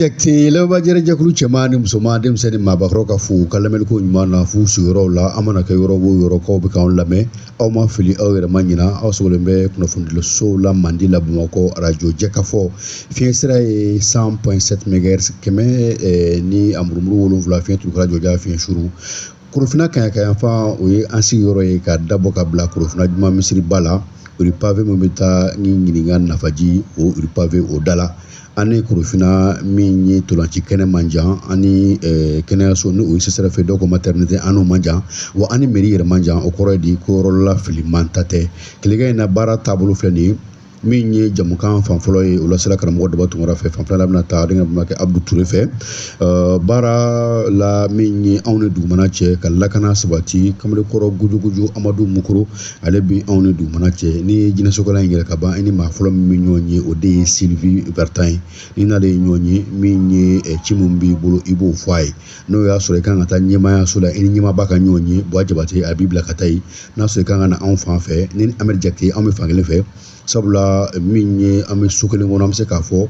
Jakite lamɛnbaajɛrɛjɛkulu cɛman ni musoman, denmisɛnnin ni maabakɔrɔ ka fo ka lamɛnliko ɲuman na f'u sigiyɔrɔw la. An mana kɛ yɔrɔ o yɔrɔ k'aw bɛ k'anw lamɛn, aw ma fili, aw yɛrɛ ma ɲina, aw sigilen bɛ kunnafonidisow la mandi la Bamakɔ, arajo Jɛkafɔ fiɲɛ sira ye 100.7 megahertz, kɛmɛ ni a murumuru wolonwula, fiɲɛ turukala jɔja fiɲɛ suru. Korofina kaɲakayanfan, o ye an sigiyɔrɔ ye ka dabɔ ka bila Korofina juma misiriba la, rue pavé min bɛ taa ni ɲininka nafaji, o rue pavé o da la. An ni Korofina min ye tolanci kɛnɛ man jan, an ni kɛnɛyaso ni o ye CSRF, dɔw ko maternité, an n'o man jan, wa an ni mairie yɛrɛ man jan. O kɔrɔ ye di ko yɔrɔ la filiman ta tɛ. Tilegan in na baara taabolo filɛ nin ye. Min ye jamukan fan fɔlɔ ye, o lasela karamɔgɔ Daba Tunkara fɛ. Fan filanan bɛna taa denkɛ balimakɛ Abudu Ture fɛ baara la. Min ye anw ni dugumana cɛ ka lakana sabati, kamalenkɔrɔ gujuguju Amadu Mukuru, ale bi anw ni dugumana cɛ. Ni ye jinɛsokala in yɛrɛ ka ban, i ni maa fɔlɔ min bɛ ɲɔgɔn ye, o de ye Sylvie Bertin ye. Ni n'ale ye ɲɔgɔn ye, min ye ci min b'i bolo, i b'o fɔ a ye. N'o y'a sɔrɔ i kan ka taa ɲɛmaayaso la, i ni ɲɛmaaba ka ɲɔgɔn ye, Buwa Jabate, a b'i bila ka taa yen. N'a sɔrɔ i kan ka na anw fan fɛ, ni Amadu Jakite, anw bɛ fan kelen fɛ, sabula min ye an bɛ so kelen kɔnɔ, an bɛ se k'a fɔ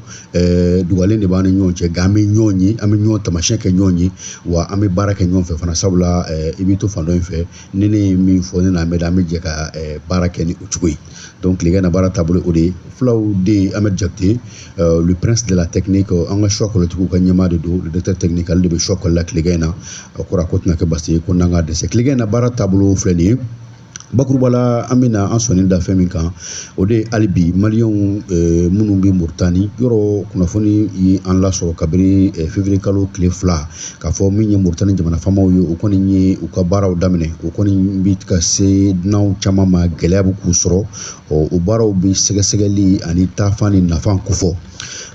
dugalen de b'an ni ɲɔgɔn cɛ, nka an bɛ ɲɔgɔn ye, an bɛ ɲɔgɔn taamasiyɛn kɛ ɲɔgɔn ye, wa an bɛ baara kɛ ɲɔgɔn fɛ fana, sabula i b'i to fan dɔ in fɛ, ni ne ye min fɔ, ne n'a bɛ an bɛ jɛ ka baara kɛ ni o cogo ye. Donc tilegan na baara taabolo, o de ye fulaw de Amadu Jakite, le prince de la technique, an ka choix kɔlɔtigiw ka ɲɛmaa de don, le directeur technique, ale de bɛ choix kɔli la tilegan in na. O kɔrɔ a ko tɛna kɛ basi ye ko n'an ka dɛsɛ. Tilegan in na baara taabolo filɛ nin ye. Bakuruba la, an bɛna an sɔnni da fɛn min kan, o de ye hali bi maliyɛnw minnu bɛ Moritani yɔrɔ. Kunnafoni ye an lasɔrɔ kabini février kalo tile 2 k'a fɔ min ye Moritani jamana faamaw ye, o kɔni ye u ka baaraw daminɛ. O kɔni bɛ ka se dunanw caman ma, gɛlɛya bɛ k'u sɔrɔ. O baaraw bɛ sɛgɛsɛgɛli ani taafan ni nafa kofɔ.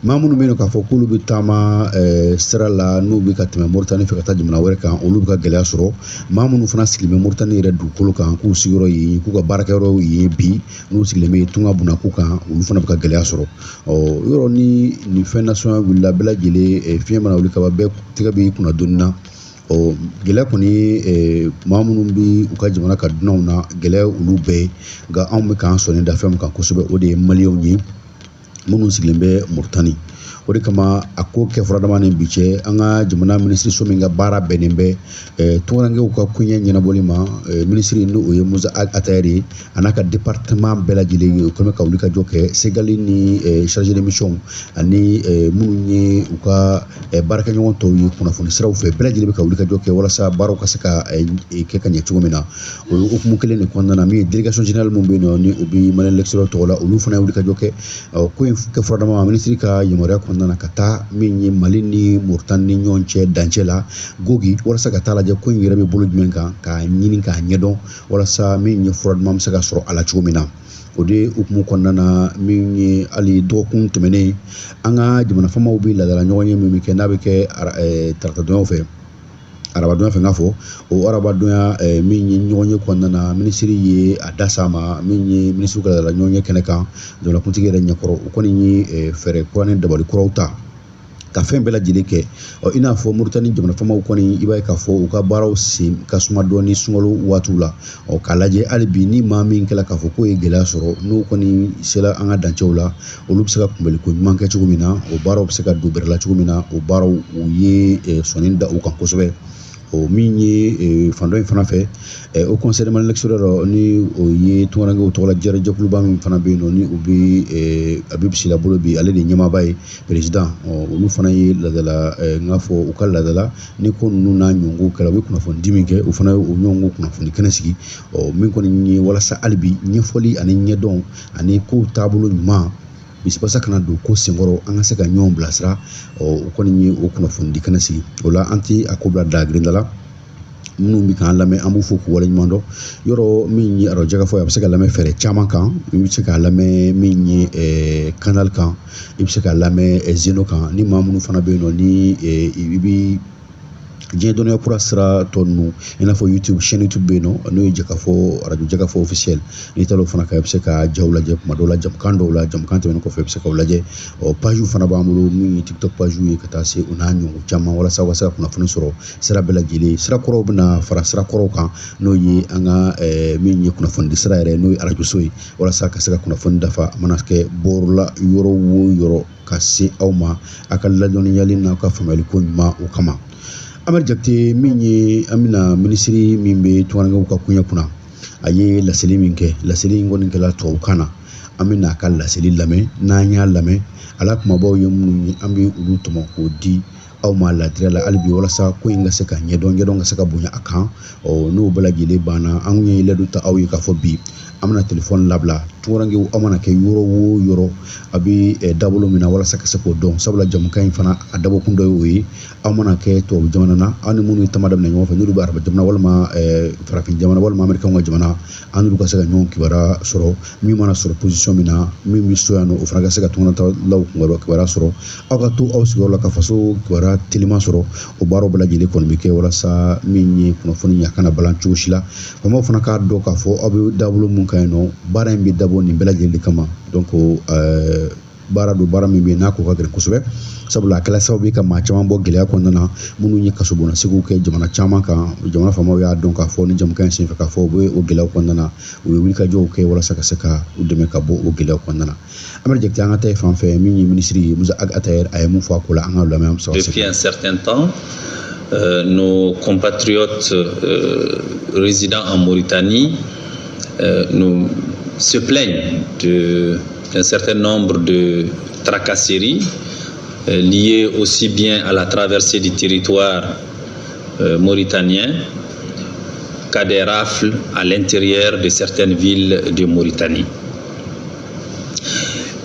Maa minnu bɛ yen k'a fɔ k'olu bɛ taama sira la, n'u bɛ ka tɛmɛ Moritani fɛ ka taa jamana wɛrɛ kan, olu bɛ ka gɛlɛya sɔrɔ. Maa minnu fana sigilen bɛ Moritani yɛrɛ dugukolo kan, k'u sigiyɔrɔ yen, k'u ka baarakɛyɔrɔ yen bi, n'u sigilen bɛ tunga bunakun kan, olu fana bɛ ka gɛlɛya sɔrɔ. Ɔ yɔrɔ ni nin fɛn nasɔnya wulila, bɛɛ lajɛlen fiɲɛ mana wuli kaban, bɛɛ tɛgɛ b'i kunna donni na. Ɔ gɛlɛya kɔni ye maa minnu bɛ u ka jamana ka dunanw na, gɛlɛya olu bɛɛ ye. Nka anw bɛ k'an sɔnni da fɛn min kan kosɛbɛ, o de ye maliyɛnw ye minnu sigilen bɛ Moritani. O de kama a ko kɛ furadama ni bi cɛ, an ka jamana minisiriso min ka baara bɛnnen bɛ tunkarankew ka koɲɛ ɲɛnabɔli ma, minisiri ni o ye Musa Atayɛri ye, a n'a ka département bɛɛ lajɛlen ye, o kɛlen bɛ ka wuli ka jɔ kɛ. Segali ni chargé de mission ani minnu ye u ka baarakɛɲɔgɔn tɔw ye kunnafoni siraw fɛ, bɛɛ lajɛlen bɛ ka wuli ka jɔ kɛ walasa baaraw ka se ka kɛ ka ɲɛ cogo min na. O hukumu kelen de kɔnɔna na, min ye délégation générale min bɛ yen nɔ, ni o bɛ Mali l'extérieur tɔgɔ la, olu fana ye wuli ka jɔ kɛ. Ko in kɛ furadama, minisiri ka yamaruya kɔnɔna na, ka taa min ye Mali ni Moritani ni ɲɔgɔn cɛ dancɛ la Gogi, walasa ka taa lajɛ ko in yɛrɛ bɛ bolo jumɛn kan, k'a ɲini k'a ɲɛdɔn, walasa min ye fura duman bɛ se ka sɔrɔ a la cogo min na. O de hukumu kɔnɔna na, min ye hali dɔgɔkun tɛmɛnen, an ka jamana faamaw bɛ laadala ɲɔgɔn ye min bɛ kɛ, n'a bɛ kɛ taratadonya fɛ, arabadonya fɛ, n k'a fɔ o arabadonya min ye ɲɔgɔn ye kɔnɔna na, minisiri ye a da s'a ma. Min ye minisiriw ka laadala ɲɔgɔn ye kɛnɛ kan jamanakuntigi yɛrɛ ɲɛkɔrɔ, o kɔni ye fɛɛrɛ kura ni dabali kuraw ta ka fɛn bɛɛ lajɛlen kɛ. Ɔ i n'a fɔ Moritani jamana faamaw kɔni, i b'a ye k'a fɔ u ka baaraw sen ka suma dɔɔni sunkalo waatiw la. Ɔ k'a lajɛ hali bi, ni maa min kɛla k'a fɔ k'o ye gɛlɛya sɔrɔ, n'o kɔni sera an ka dancɛw la, olu bɛ se ka kunbɛnliko ɲuman kɛ cogo min na, o baaraw bɛ se ka don bɛrɛ la cogo min na, o baaraw u ye sɔnni da u kan kosɛbɛ. O min ye fan dɔ in fana fɛ, o conseil de Mali l'extérieur, ni o ye tunkarankew tɔgɔla jɛkuluba min fana bɛ yen nɔ, ni o bɛ Abibu Sila bolo bi, ale de ye ɲɛmaaba ye, président. Olu fana ye laadala, n k'a fɔ u ka laadala ni ko ninnu n'a ɲɔgɔnw kɛra, u bɛ kunnafoni di min kɛ, o fana ye o ɲɔgɔn kunnafoni kɛnɛ sigi. Ɔ min kɔni ye walasa hali bi ɲɛfɔli ani ɲɛdɔn ani kow taabolo ɲuman bisibasa kana don ko senkɔrɔ, an ka se ka ɲɔgɔn bilasira. Ɔ o kɔni ye o kunnafoni di kɛnɛ sigi. O la an tɛ a ko bila dagirinda la. Minnu bɛ k'an lamɛn, an b'u fo k'u waleɲuman dɔn. Yɔrɔ min ye arajo Jɛkafɔ ye, a bɛ se ka lamɛn fɛɛrɛ caman kan. I bɛ se k'a lamɛn min ye canal kan, i bɛ se k'a lamɛn Zeno kan. Ni maa minnu fana bɛ yen nɔ, ni i bɛ Diɲɛ dɔnniya kura sira tɔ ninnu, i n'a fɔ YouTube, chaîne YouTube bɛ yen nɔ, n'o ye Jɛkafɔ, radio Jɛkafɔ officiel. N'i taara o fana kan, i bɛ se ka jaw lajɛ kuma dɔw la, jamukan dɔw la, jamukan tɛmɛnen kɔfɛ, i bɛ se k'o lajɛ. Ɔ page fana b'an bolo, min ye TikTok page ye, ka taa se o n'a ɲɔgɔn caman, walasa aw ka se ka kunnafoni sɔrɔ sira bɛɛ lajɛlen. Sira kɔrɔw bɛna fara sira kɔrɔw kan, n'o ye an ka min ye kunnafonidi sira yɛrɛ, n'o ye arajo so ye, walasa ka se ka kunnafoni dafa, a mana kɛ bɔyɔrɔ la, yɔrɔ o yɔrɔ, ka se aw ma, a ka ladɔnniyali n'a ka faamuyali ko ɲuman o kama. Amadu Jakite, min ye an bɛna minisiri min bɛ tungarankew ka koɲɛ kunna, a ye laseli min kɛ, laseli in kɔni kɛla tubabukan na. An bɛna a ka laseli lamɛn. N'an y'a lamɛn, a la kumabaw ye minnu ye, an bɛ olu tɔmɔ k'o di aw ma ladira la hali bi, walasa ko in ka se ka ɲɛdɔn, ɲɛdɔn ka se ka bonya a kan. Ɔ n'o bɛɛ lajɛlen banna, an ye layidu ta aw ye k'a fɔ bi an bɛna telefɔni labila. Tungarankew, aw mana kɛ yɔrɔ o yɔrɔ, a bɛ dabolo min na, walasa ka se k'o dɔn, sabula jamukan in fana a dabɔkun dɔ ye o ye. Aw mana kɛ tubabu jamana na, aw ni minnu ye tama daminɛ ɲɔgɔn fɛ, n'olu bɛ arabu jamana walima farafin jamana walima américain ka jamana, an n'olu ka se ka ɲɔgɔn kibaruya sɔrɔ. Min mana sɔrɔ position min na, min bɛ so yan nɔ, o fana ka se ka tungarankew kibaruya sɔrɔ. Aw ka to aw sigiyɔrɔ la ka faso kibaruya teliman sɔrɔ. O baaraw bɛɛ lajɛlen kɔni bɛ kɛ walasa min ye kunnafoni ye, a kana balan cogo si la. Faamaw fana k'a dɔn k'a fɔ aw bɛ dabolo mun kan yen nɔ, baara in bɛ dabɔ nin bɛɛ lajɛlen de kama. Donc baara don, baara min bɛ yen n'a ko ka gɛlɛn kosɛbɛ, sabula a kɛla sababu ye ka maa caman bɔ gɛlɛya kɔnɔna na, minnu ye kasobonnasegiw kɛ jamana caman kan. Jamana faamaw y'a dɔn k'a fɔ ni jamukan in senfɛ k'a fɔ u bɛ o gɛlɛyaw kɔnɔna na, u ye wulikajɔw kɛ walasa ka se ka u dɛmɛ ka bɔ o gɛlɛyaw kɔnɔna na. Amadu Jakite, an ka taa fan fɛ, min ye minisiri ye, Musa Ag Attaher, a ye mun fɔ a ko la, an ka lamɛn, an bɛ sɔrɔ. Depuis un certain temps, nos compatriotes résidant en Mauritanie nous se plaignent d'un certain nombre de tracasseries liées aussi bien à la traversée du territoire mauritanien qu'à des rafles à l'intérieur de certaines villes de Mauritanie.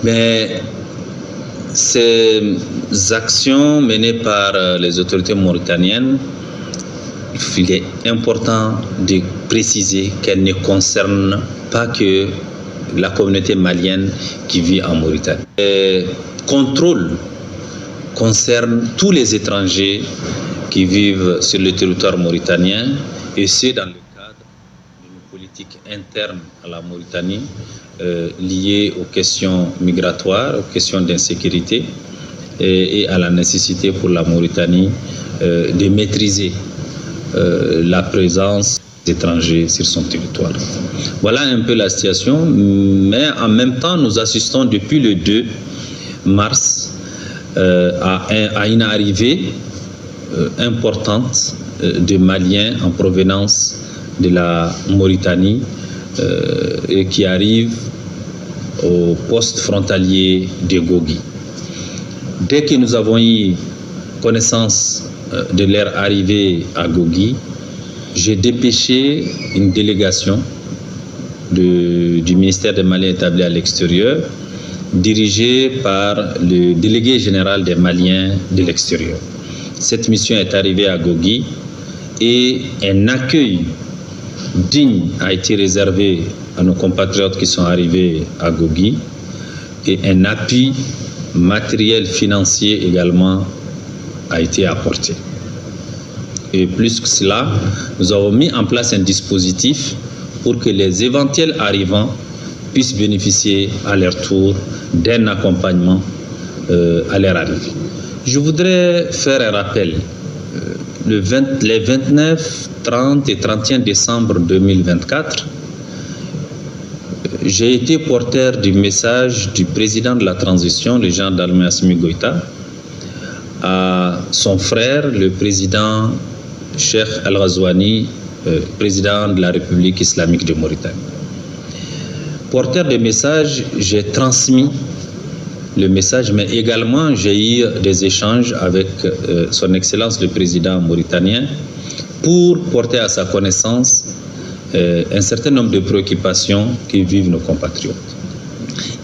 Mais ces actions menées par les autorités mauritaniennes, il est important de préciser qu'elles ne concernent pas que la communauté malienne qui vit en Mauritanie. Les contrôles concernent tous les étrangers qui vivent sur le territoire mauritanien, et c'est dans le cadre d'une politique interne à la Mauritanie liée aux questions migratoires, aux questions d'insécurité et à la nécessité pour la Mauritanie de maîtriser la présence étrangers sur son territoire. Voilà un peu la situation, mais en même temps, nous assistons depuis le 2 mars à une arrivée importante de Maliens en provenance de la Mauritanie et qui arrivent au poste frontalier de Gogui. Dès que nous avons eu connaissance de leur arrivée à Gogui, j'ai dépêché une délégation du ministère des Maliens établi à l'extérieur, dirigée par le délégué général des Maliens de l'extérieur. Cette mission est arrivée à Gogui et un accueil digne a été réservé à nos compatriotes qui sont arrivés à Gogui et un appui matériel financier également a été apporté. Et plus que cela, nous avons mis en place un dispositif pour que les éventuels arrivants puissent bénéficier à leur tour d'un accompagnement à leur arrivée. Je voudrais faire un rappel. Les 29, 30 et 31 décembre 2024, j'ai été porteur du message du président de la transition, le général d'armée Assimi Goïta, à son frère, le président Cheikh Al-Ghazouani, président de la République islamique de Mauritanie. Porteur de message, j'ai transmis le message, mais également j'ai eu des échanges avec son Excellence le président mauritanien pour porter à sa connaissance un certain nombre de préoccupations que vivent nos compatriotes.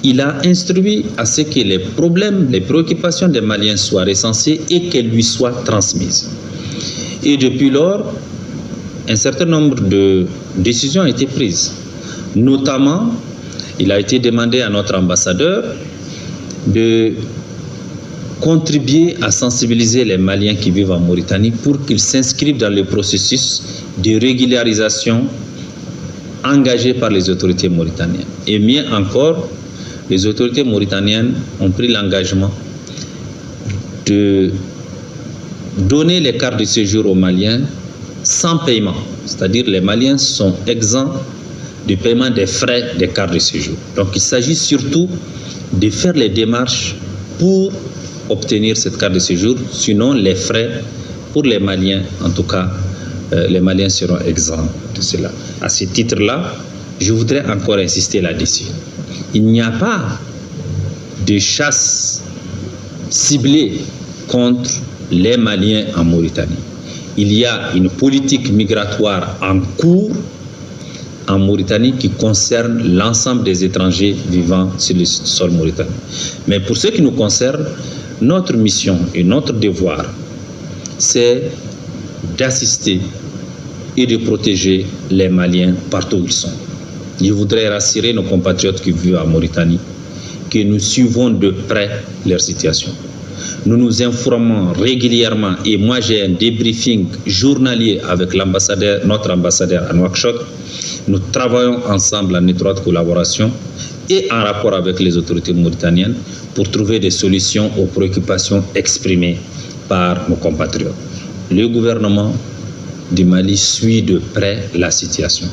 Il a instruit à ce que les problèmes, les préoccupations des Maliens soient recensées et qu'elles lui soient transmises. Et depuis lors, un certain nombre de décisions ont été prises. Notamment, il a été demandé à notre ambassadeur de contribuer à sensibiliser les Maliens qui vivent en Mauritanie pour qu'ils s'inscrivent dans le processus de régularisation engagé par les autorités mauritaniennes. Et mieux encore, les autorités mauritaniennes ont pris l'engagement de donner les cartes de séjour aux Maliens sans paiement. C'est-à-dire les Maliens sont exempts du paiement des frais des cartes de séjour. Donc il s'agit surtout de faire les démarches pour obtenir cette carte de séjour, sinon les frais pour les Maliens, en tout cas, les Maliens seront exempts de cela. À ce titre-là, je voudrais encore insister là-dessus. Il n'y a pas de chasse ciblée contre les Maliens en Mauritanie. Il y a une politique migratoire en cours en Mauritanie qui concerne l'ensemble des étrangers vivant sur le sol mauritanien. Mais pour ce qui nous concerne, notre mission et notre devoir, c'est d'assister et de protéger les Maliens partout où ils sont. Je voudrais rassurer nos compatriotes qui vivent en Mauritanie que nous suivons de près leur situation. Nous nous informons régulièrement et moi j'ai un débriefing journalier avec l'ambassadeur, notre ambassadeur à Nouakchott. Nous travaillons ensemble en étroite collaboration et en rapport avec les autorités mauritaniennes pour trouver des solutions aux préoccupations exprimées par nos compatriotes. Le gouvernement du Mali suit de près la situation.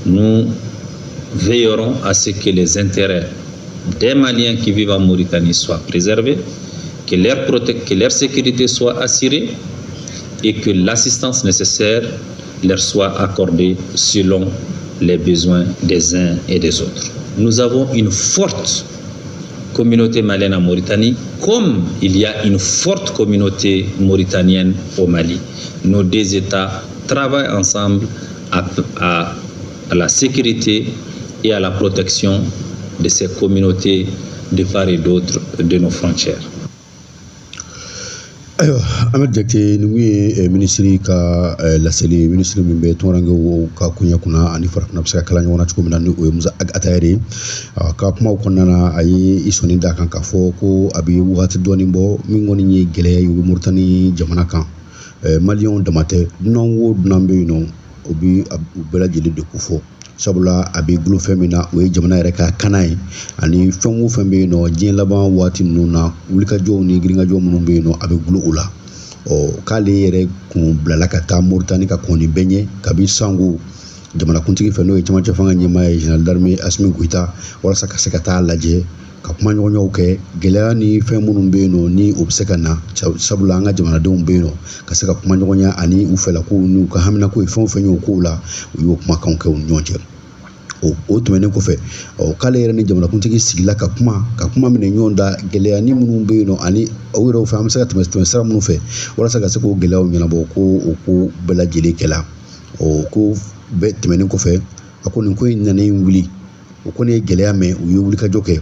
Nous veillerons à ce que les intérêts des Maliens qui vivent en Mauritanie soient préservés, que leur sécurité soit assurée et que l'assistance nécessaire leur soit accordée selon les besoins des uns et des autres. Nous avons une forte communauté malienne en Mauritanie, comme il y a une forte communauté mauritanienne au Mali. Nos deux États travaillent ensemble à la sécurité et à la protection de ces communautés de part et d'autre de nos frontières. Ayiwa, Ahmed Jakite, nin kun ye minisiri ka laseli, minisiri min bɛ tunkarankew ka koɲɛ kunna ani farafinna bɛ se ka kala ɲɔgɔn na cogo min na, ni o ye Musa Ag Attaher ye. A ka kumaw kɔnɔna na, a ye i sɔnni d'a kan k'a fɔ ko a bɛ wagati dɔɔni bɔ min kɔni ye gɛlɛya ye, o bɛ Moritani jamana kan. Maliyɛnw dama tɛ, dunan o dunan bɛ yen nɔ, o bɛ u bɛɛ lajɛlen de ko fɔ, sabula a bɛ gulo fɛn min na, o ye jamana yɛrɛ ka kana ye, ani fɛn o fɛn bɛ yen nɔ diɲɛ laban waati ninnu na, wulikajɔw ni girinkajɔ minnu bɛ yen nɔ, a bɛ gulo o la. Ɔ k'ale yɛrɛ kun bilala ka taa Moritani ka kɔn nin bɛɛ ɲɛ kabi sango jamanakuntigi fɛ, n'o ye cɛmancɛ fanga ɲɛmaa ye, général d'armée Assimi Goïta, walasa ka se ka taa lajɛ ka kumaɲɔgɔnyaw kɛ gɛlɛya ni fɛn minnu bɛ yen nɔ ni o bɛ se ka na, sabula an ka jamanadenw bɛ yen nɔ, ka se ka kumaɲɔgɔnya ani u fɛlakow n'u ka haminako ye fɛn o fɛn ye o kow la, u y'o kumakanw kɛ u ni ɲɔgɔn cɛ. O tɛmɛnen kɔfɛ, ɔ k'ale yɛrɛ ni jamanakuntigi sigila ka kuma minɛ ɲɔgɔn da gɛlɛya ni minnu bɛ yen nɔ, ani o yɛrɛw fɛ an bɛ se ka tɛmɛ sira minnu fɛ walasa ka se k'o gɛlɛyaw ɲɛnabɔ, ko o ko bɛɛ lajɛlen kɛla. O ko bɛɛ tɛmɛnen kɔfɛ, a ko nin ko in nana wuli, o kɔni ye gɛlɛya mɛn, u ye wulikajɔ kɛ.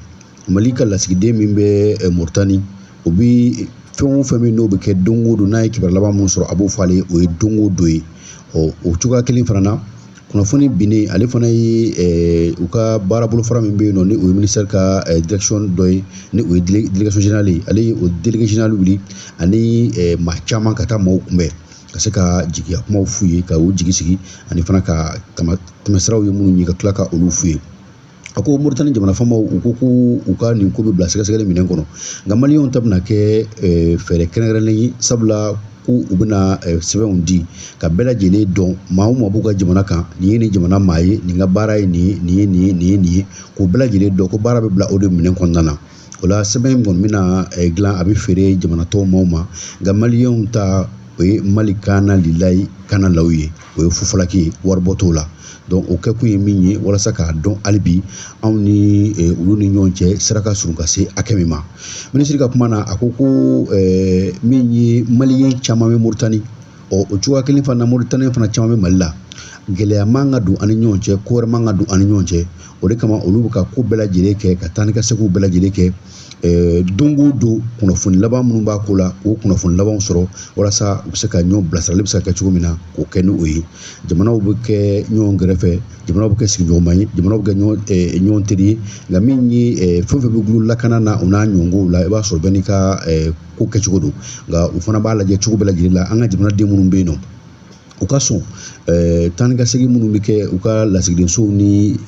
Mali ka lasigiden min bɛ Moritani, o bi fɛn o fɛn min n'o bɛ kɛ don o don, n'a ye kibaruya laban mun sɔrɔ, a b'o fɔ ale ye, o ye don o don ye. Ɔ o cogoya kelen fana na, kunnafoni binnen, ale fana ye u ka baara bolofara min bɛ yen nɔ, ni o ye ministère ka direction dɔ ye, ni o ye délégation générale ye, ale ye o délégué général wuli ani maa caman ka taa maaw kunbɛn, ka se ka jigiya kumaw f'u ye, ka u jigi sigi, ani fana ka tɛmɛsiraw ye minnu ye, ka tila ka olu f'u ye. A ko Moritani jamana faamaw, u ko ko u ka nin ko bɛ bila sɛgɛsɛgɛli minɛn kɔnɔ, nka maliyɛnw ta bɛna kɛ fɛɛrɛ kɛrɛnkɛrɛnnen ye, sabula ko u bɛna sɛbɛnw di ka bɛɛ lajɛlen dɔn, maa o maa b'u ka jamana kan, nin ye nin jamana maa ye, nin ka baara ye nin ye, nin ye nin ye, nin ye nin ye, k'o bɛɛ lajɛlen dɔn, ko baara bɛ bila o de minɛn kɔnɔna na. O la sɛbɛn in kɔni bɛna dilan, a bɛ feere jamana tɔw maaw ma, nka maliyɛnw ta, o ye Mali kana lilayi kana law ye, o ye fufalaki ye, waribɔ t'o la. Donc o kɛkun ye min ye, walasa k'a dɔn hali bi anw ni olu ni ɲɔgɔn cɛ sira ka surun ka se hakɛ min ma. Minisiri ka kuma na, a ko ko min ye maliyɛn caman bɛ Moritani, ɔ o cogoya kelen fana na, Moritani fana caman bɛ Mali la. Gɛlɛya man ka don an ni ɲɔgɔn cɛ, ko wɛrɛ man ka don an ni ɲɔgɔn cɛ. O de kama olu bɛ ka ko bɛɛ lajɛlen kɛ, ka taa ni ka seginw bɛɛ lajɛlen kɛ. Don o don, kunnafoni laban minnu b'a ko la, k'o kunnafoni labanw sɔrɔ walasa u bɛ se ka ɲɔgɔn bilasirali bɛ se ka kɛ cogo min na, k'o kɛ ni o ye. Jamanaw bɛ kɛ ɲɔgɔn kɛrɛfɛ, jamanaw bɛ kɛ sigiɲɔgɔnma ye, jamanaw bɛ kɛ ɲɔgɔn teri ye. Nka min ye fɛn fɛn bɛ gulo lakana na, o n'a ɲɔgɔnw la, i b'a sɔrɔ bɛɛ n'i ka ko kɛcogo don. Nka u fana b'a lajɛ cogo bɛɛ lajɛlen la, an ka jamanaden minnu bɛ yen nɔ, u ka sɔn taa ni ka segin minnu bɛ kɛ u ka lasigidensow ni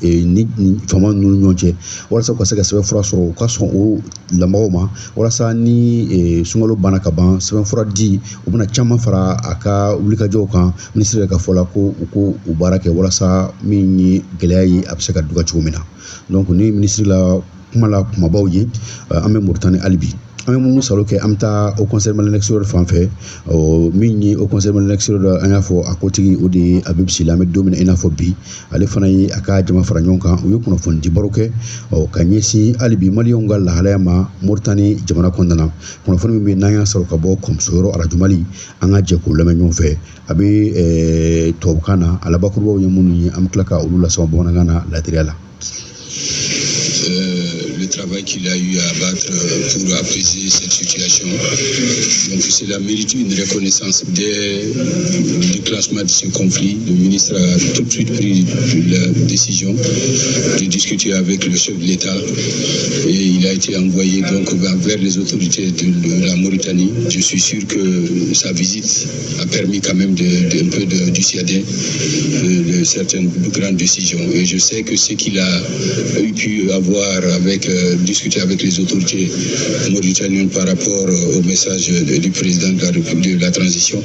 faama ninnu ni ɲɔgɔn cɛ, walasa u ka se ka sɛbɛnfura sɔrɔ, u ka sɔn o lamɔgɔw ma, walasa ni sunkalo banna ka ban, sɛbɛnfura di, u bɛna caman fara a ka wulikajɔw kan. Minisiri yɛrɛ ka fɔ la ko u ko u baara kɛ walasa min ye gɛlɛya ye, a bɛ se ka duga cogo min na. Donc ni minisiri la kuma la kumabaw ye, an bɛ Moritani hali bi. An bɛ mun salo kɛ? An bɛ taa Haut Conseil malien extérieur fan fɛ. Min ye Haut Conseil malien extérieur, an y'a fɔ a kotigi, o de ye Habib Sylla. An bɛ don min na i n'a fɔ bi, ale fana ye a ka jama fara ɲɔgɔn kan, u ye kunnafoni di baro kɛ ka ɲɛsin hali bi maliyɛnw ka lahalaya ma Moritani jamana kɔnɔna na. Kunnafoni min bɛ yen n'an y'a sɔrɔ ka bɔ Kɔmusoyɔrɔ Arajo Mali, an ka jɛ k'o lamɛn ɲɔgɔn fɛ. A bɛ tubabukan na, a labakurubaw ye minnu ye, an bɛ tila ka olu lase bamanankan na ladiriya la. Le travail qu'il a eu à abattre pour apaiser cette situation. Donc cela mérite une reconnaissance. Dès le déclenchement de ce conflit, le ministre a tout de suite pris la décision de discuter avec le chef de l'État et il a été envoyé donc vers les autorités de la Mauritanie. Je suis sûr que sa visite a permis quand même un peu de dissuader de certaines grandes décisions. Et je sais que ce qu'il a eu pu avoir avec discuter avec les autorités mauritaniennes par rapport au message du président de la République de la transition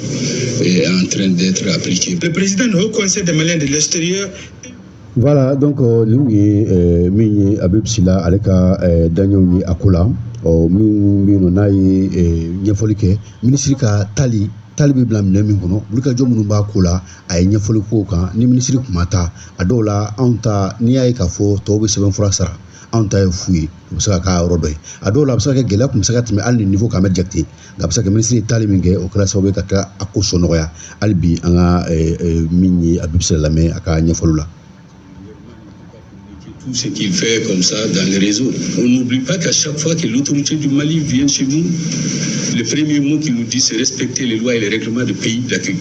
est en train d'être appliqué. Le président du Haut Conseil des Maliens de l'extérieur. Voilà, donc nin ye min ye Habib Sylla, ale ka daɲɛw ye a ko la. Ɔ min bɛ yen nɔ, n'a ye ɲɛfɔli kɛ, minisiri ka tali tali bɛ bila minɛn min kɔnɔ, wulikajɔ minnu b'a ko la, a ye ɲɛfɔli k'o kan. Ni minisiri kun ma taa, a dɔw la anw ta, n'i y'a ye k'a fɔ tɔw bɛ sɛbɛnfura sara, anw ta ye fu ye, o bɛ se ka k'a yɔrɔ dɔ ye. A dɔw la, a bɛ se ka kɛ gɛlɛya kun bɛ se ka tɛmɛ hali ni niveau kan bɛ jate, nka a bɛ se ka kɛ minisiri ye taali min kɛ, o kɛra sababu ye ka kɛ a ko sɔn nɔgɔya. Hali bi an ka min ye Habib Sylla lamɛn a ka ɲɛfɔli la. Tout ce qu'il fait comme ça dans les réseaux. On n'oublie pas qu'à chaque fois que l'autorité du Mali vient chez nous, le premier mot qu'il nous dit, c'est respecter les lois et les règlements du pays d'accueil.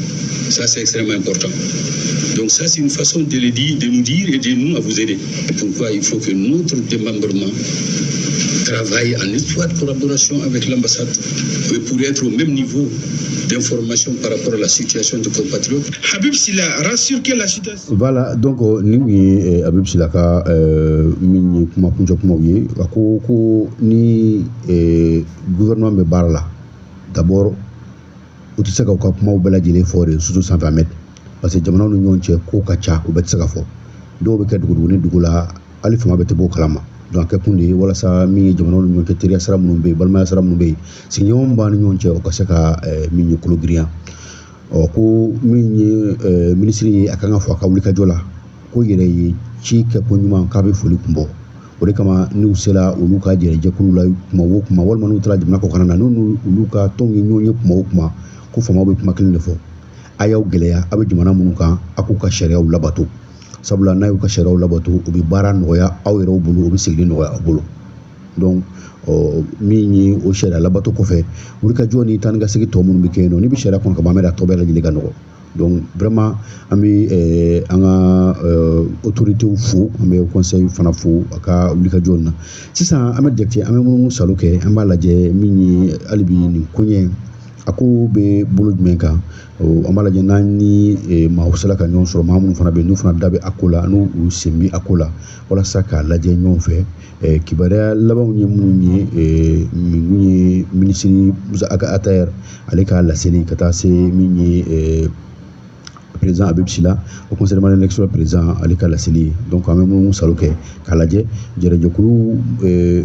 Ça, c'est extrêmement important. Donc ça, c'est une façon de le dire, de nous dire et de nous à vous aider. Pourquoi il faut que notre démembrement travaille en étroite collaboration avec l'ambassade pour être au même niveau d'information par rapport à la situation de compatriotes. Habib Sylla rassure que la situation. Voilà, donc nin ye Habib Sylla ka min ye kuma kuncɛ kumaw ye. A ko ko ni gouvernement bɛ baara la, d'abord u tɛ se ka u ka kumaw bɛɛ lajɛlen fɔ de surtout sanfɛ Ahmed, parce que jamanaw ni ɲɔgɔn cɛ ko ka ca, u bɛɛ tɛ se ka fɔ. Dɔw bɛ kɛ dugudugu ni dugu la, hali fama bɛɛ tɛ bɔ o kalama. Donc a kɛ kun de ye walasa min ye jamanaw ni ɲɔgɔn cɛ teriya sira minnu bɛ yen, balimaya sira minnu bɛ yen, sigiɲɔgɔn b'an ni ɲɔgɔn cɛ, o ka se ka min ye kolo girinya. Ɔ ko min ye minisiri ye, a kan ka fɔ a ka wulikajɔ la ko yɛrɛ ye ci kɛ ko ɲuman, k'a bɛ foli kun bɔ. O de kama n'u sera olu ka jɛrɛjɛkulu la kuma o kuma, walima n'u taara jamana kɔkanna na, n'u olu ka tɔnw ye ɲɔgɔn ye kuma o kuma, ko faamaw bɛ kuma kelen de fɔ: a y'aw gɛlɛya, a bɛ jamana minnu kan, a k'u ka sariyaw labato. Sabula n'a y'u ka sariyaw labato, u bɛ baara nɔgɔya aw yɛrɛw bolo, u bɛ sigili nɔgɔya aw bolo. Donc min ye o sariya labato kɔfɛ, wulikajɔ ni taa ni ka segin tɔ minnu bɛ kɛ yen nɔ, n'i bɛ sariya kɔnɔ ka ban, an bɛ a tɔ bɛɛ lajɛlen ka nɔgɔ. Donc vraiment an bɛ an ka autorités fo, an bɛ conseil fana fo a ka wulikajɔ na. Sisan an bɛ jate, an bɛ munumunu salo kɛ, an b'a lajɛ min ye hali bi nin koɲɛ a ko bɛ bolo jumɛn kan. An b'a lajɛ n'an ni maaw sera ka ɲɔgɔn sɔrɔ, maa minnu fana bɛ yen n'u fana da bɛ a ko la, n'u u sen bɛ a ko la, walasa k'a lajɛ ɲɔgɔn fɛ. Kibaruya labanw ye minnu ye, min ye minisiri Musa Attaher ale ka laseli ka taa se min ye président Habib Sylla, Haut Conseil malien élection président, ale ka laseli. Donc an bɛ munumunu salo kɛ k'a lajɛ jɛrɛjɛkulu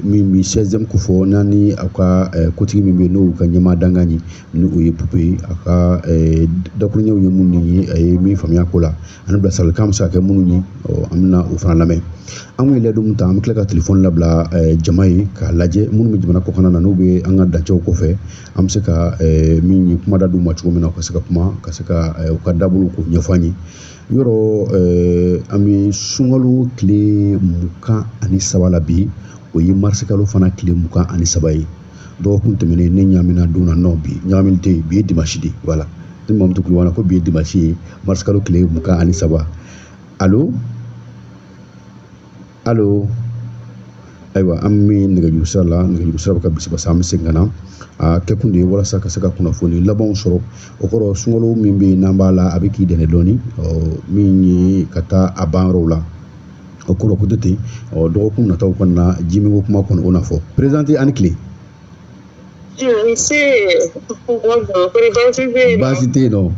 min bɛ 16e ko fɔ, n'an ni aw ka kotigi min bɛ yen, n'o y'u ka ɲɛmaa dankan ye, ni o ye Pupe ye, a ka dakuruɲɛw ye minnu ye, a ye min faamuya ko la, ani bilasiralikan bɛ se ka kɛ minnu ye, an bɛna o fana lamɛn. An kun ye layidu min ta, an bɛ tila ka telefɔni labila jama ye k'a lajɛ minnu bɛ jamana kɔkanna na, n'u bɛ an ka dancɛw kɔfɛ, an bɛ se ka min ye kuma da d'u ma cogo min na, u ka se ka kuma, ka se ka u ka dabolo k'o ɲɛfɔ an ye. Yɔrɔ an bɛ sunkalo tile 23 la bi. O ye marisikalo fana tile 23 ye. Dɔgɔkun tɛmɛnen ne ɲaamina don na nɔ, bi ɲaamini tɛ yen, bi ye dimanche de, voilà. Ni Mamutu Kulubali ko bi ye dimanche ye, marisikalo tile 23. Allo, allo. Ayiwa, an bɛ nɛgɛjuru sira la, nɛgɛjuru sira bɛ ka bisi basa. An bɛ segin ka na. A kɛkun de ye walasa ka se ka kunnafoni labanw sɔrɔ. O kɔrɔ, sunkalo min bɛ yen n'an b'a la, a bɛ k'i dɛmɛ dɔɔni, min ye ka taa a ban yɔrɔw la. O kɔrɔ ko tɛ ten. Dɔgɔkun nataw kɔnɔna na, jimiko kuma kɔni o na fɔ. Présidente, ani tile. Nse, baasi tɛ yen nɔ.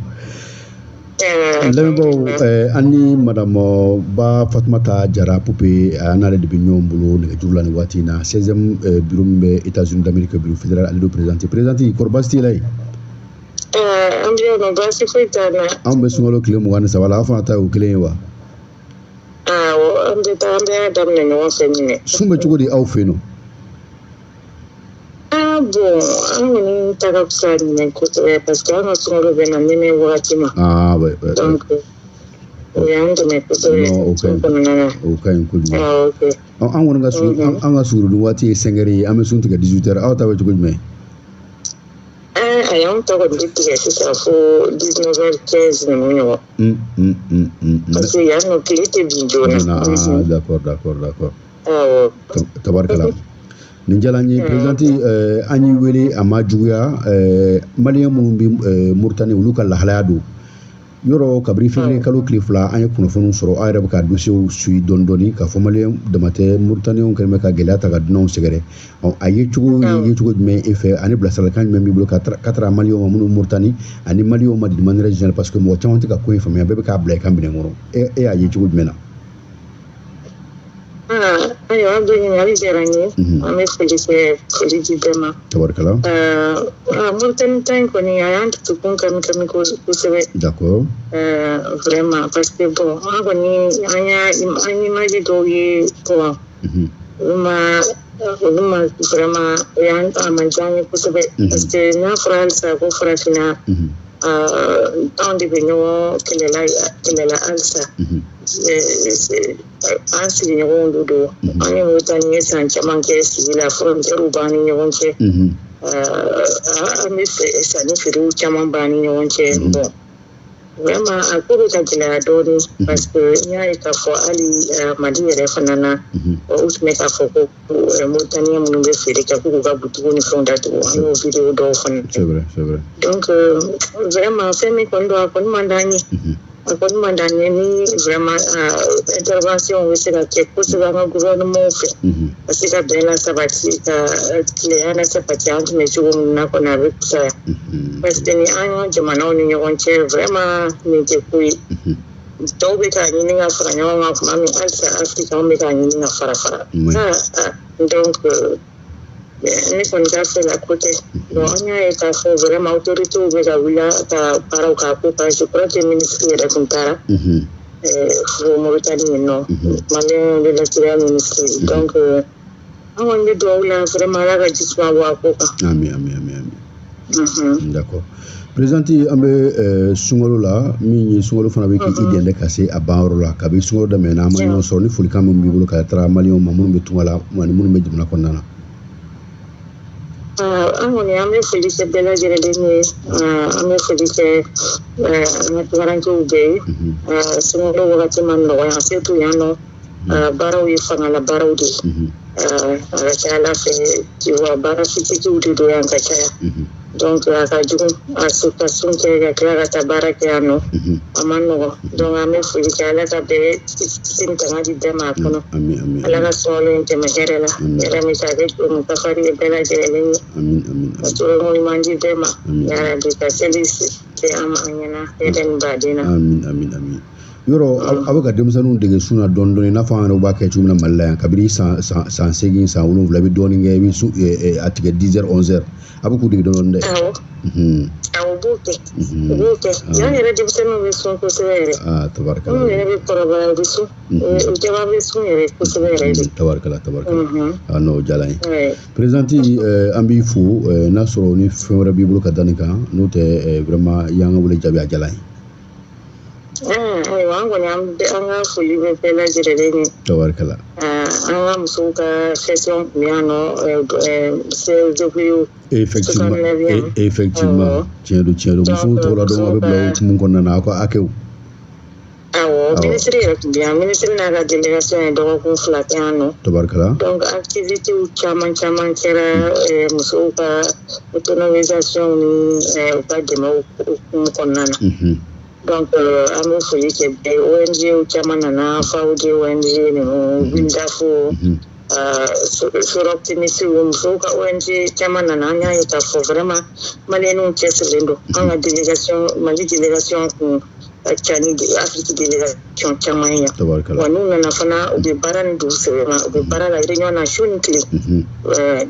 Lamɛnbaaw, an ni madame Ba Fatumata Jara Pupe, an n'ale de bɛ ɲɔgɔn bolo nɛgɛjuru la nin waati in na. 16e bureau min bɛ États-Unis d'Amérique, bureau fédéral, ale de présidente. Présidente, kɔrɔ baasi t'i la yen? An bɛ yen nɔ, baasi foyi t'an na. Anw bɛ sunkalo tile 23 la, aw fana ta y'o kelen ye wa? Awɔ, an bɛ taa, an bɛ daminɛ ɲɔgɔn fɛ ɲinɛ. Sun bɛ cogo di aw fɛ yen nɔ? Ah bon, an kɔni ta ka fisa ɲinɛ kosɛbɛ, parce que an ka sunkalo bɛ na nɛnɛ wagati ma. Ah ouais, ouais. Donc o y'an dɛmɛ kosɛbɛ. Non, o ka sun ɲi. kɔnɔna na. O ka ɲi kojugu. Ah, ok. An kɔni ka sun, an ka sugurudun waati ye 5 heures ye, an bɛ sun tigɛ 18 heures. Aw ta bɛ cogo jumɛn? Ah, ayi, anw ta kɔni bɛ tigɛ sisan fo 19 heures 15 ninnu ɲɔgɔn. Parce que yan nɔ, tile tɛ bin joona. Joona, ah d'accord. Awɔ. Tabarikala. Nin diyara n ye, présidente. An y'i wele, a ma juguya. Maliyɛn minnu bɛ Moritani, olu ka lahalaya don yɔrɔ. Kabini février kalo tile 2, an ye kunnafoniw sɔrɔ, aw yɛrɛ bɛ ka dossier suit dɔɔni dɔɔni, k'a fɔ maliyɛn dama tɛ, Moritaniyɛnw kɛlen bɛ ka gɛlɛya ta ka dunanw sɛgɛrɛ. A ye cogo ye cogo jumɛn e fɛ, ani bilasiralikan jumɛn b'i bolo ka taara maliyɛnw ma minnu Moritani, ani maliyɛnw ma d'une manière générale? Parce que mɔgɔ caman tɛ ka ko in faamuya, bɛɛ bɛ k'a bila i ka minɛn kɔnɔ. E y'a ye cogo jumɛn na? Ayiwa, an bɛ ɲininkali diyara n ye. An bɛ foli kɛ, foli di bɛɛ ma. Tabarikala. Moritani ta in kɔni, a y'an dusukun kami kami kosɛbɛ. Vraiment, parce que bon, an kɔni, an y'a an image dɔw ye, bon, olu ma vraiment, o y'an a man diya an ye kosɛbɛ. Parce que n'a fɔra halisa ko farafinna, anw de bɛ ɲɔgɔn kɛlɛla kɛlɛla halisa. An sigiɲɔgɔnw de don. An ye Moritani ye san caman kɛ sigi la, frontière b'an ni ɲɔgɔn cɛ. An bɛ sanni feerew caman b'an ni ɲɔgɔn cɛ. Bon, vraiment, a ko bɛ ka gɛlɛya dɔɔnin, parce que n y'a ye k'a fɔ hali Mali yɛrɛ fana na, u tun bɛ k'a fɔ ko Moritaniyɛn minnu bɛ feere kɛ, k'u k'u ka butigiw ni fɛnw datugu. An y'o vidéo dɔw fana. C'est vrai, c'est vrai. Donc vraiment, fɛn min kɔni don, a kɔni man d'an ye. A kɔni man d'an ye ni vraiment intervention bɛ se ka kɛ kosɛbɛ an ka gouvernement fɛ, ka se ka bɛn la sabati, ka tilenya la sabati. An tun bɛ cogo min na kɔni, a bɛ fisaya, parce que ni an ka jamanaw ni ɲɔgɔn cɛ, vraiment, nin tɛ ko ye. Dɔw bɛ k'a ɲini ka fara ɲɔgɔn kan tuma min, halisa Afiriki, anw bɛ k'a ɲini ka fara fara. Donc ne kɔni ka fɛla ko tɛ. Bon, an y'a ye k'a fɔ vraiment autorités bɛ ka wuli ka baaraw k'a ko kan. Je crois que ministre yɛrɛ tun taara fo Mauritanie yen nɔ, malien de l'extérieur ministre. Donc an kɔni bɛ dugawu la vraiment, Ala ka ji suma bɔ a ko kan. Ami, ami, ami, ami. D'accord. Présidente, an bɛ sunkalo la, min ye sunkalo fana bɛ k'i dɛmɛ ka se a banyɔrɔ la. Kabi sunkalo daminɛna, an ma ɲɔgɔn sɔrɔ. Ni folikan min b'i bolo ka taara maliyɛnw ma minnu bɛ tunga la ani minnu bɛ jamana kɔnɔna na? An kɔni, an bɛ foli kɛ bɛɛ lajɛlen ye. An bɛ foli kɛ an ka tunkarankew bɛɛ ye. Sunkalo wagati ma nɔgɔ yan, surtout yan nɔ, baaraw ye fangala baaraw de ye. A ka ca Ala fɛ, tu vois, baara fitigiw de don yan ka caya. Donc a ka jugu a ka sun kɛ ka tila ka taa baara kɛ yan nɔ, a ma nɔgɔ. Donc an bɛ foli kɛ, Ala ka bɛɛ kisi ni tanga di bɛɛ ma a kɔnɔ. Ala ka sunkalo in tɛmɛ hɛrɛ la, hɛrɛ min ka kɛ jurumu kafari ye bɛɛ lajɛlen ye, ka tɔɔrɔ ɲuman di bɛɛ ma yarabi, ka seli kɛ an ma an ɲɛna hɛrɛ ni baden na. Amin, amin, amin. Yɔrɔ aw bɛ ka denmisɛnninw dege sun na dɔɔni dɔɔni, i n'a fɔ an yɛrɛ b'a kɛ cogo min na Mali la yan. Kabini san 8, san 7, i bɛ dɔɔnin kɛ, i bɛ sun a tigɛ 10 heures, 11 heures. A bɛ k'u dege dɔɔni dɛ. Awɔ, awɔ, u b'o kɛ, u b'o kɛ. Yan yɛrɛ, denmisɛnninw bɛ sun kosɛbɛ yɛrɛ. Ah, tabarikala. Minnu yɛrɛ bɛ kɔrɔbaya, u bɛ sun, u caman bɛ sun yɛrɛ kosɛbɛ yɛrɛ de. Tabarikala, tabarikala. Ah non, o diyara n ye. Présidente, an b'i fo. N'a sɔrɔ ni fɛn wɛrɛ b'i bolo ka da nin kan, n'o tɛ, vraiment, i y'an ka wele jaabi, a diyara n ye. Ayiwa, an kɔni an ka foli bɛ bɛɛ lajɛlen ye. Tabarikala. An ka musow ka session tun bɛ yan nɔ CSW. Effectivement, effectivement, tiɲɛ don, tiɲɛ don. Musow tɔgɔ la dɔn a bɛ bila o hukumu kɔnɔna na, aw ka hakɛw. Awɔ, minisiri yɛrɛ tun bɛ yan, minisiri n'a ka délégation ye dɔgɔkun 2 kɛ yan nɔ. Tabarikala. Donc activités caman caman kɛra musow ka autonomisation ni u ka dɛmɛw hukumu kɔnɔna na. Donc an bɛ foli kɛ bɛɛ, ONG caman nana, FAOD ONG ninnu, WILDAF, Soroptimist, musow ka ONG caman nana. An y'a ye k'a fɔ vraiment maliyɛnw cɛsirilen don. An ka délégation, Mali délégation kun ka ca ni Afrique délégation caman ye yan. Wa n'u nana fana, u bɛ baara ni dugu sɛbɛ ma, u bɛ baara la réunion na su ni tile.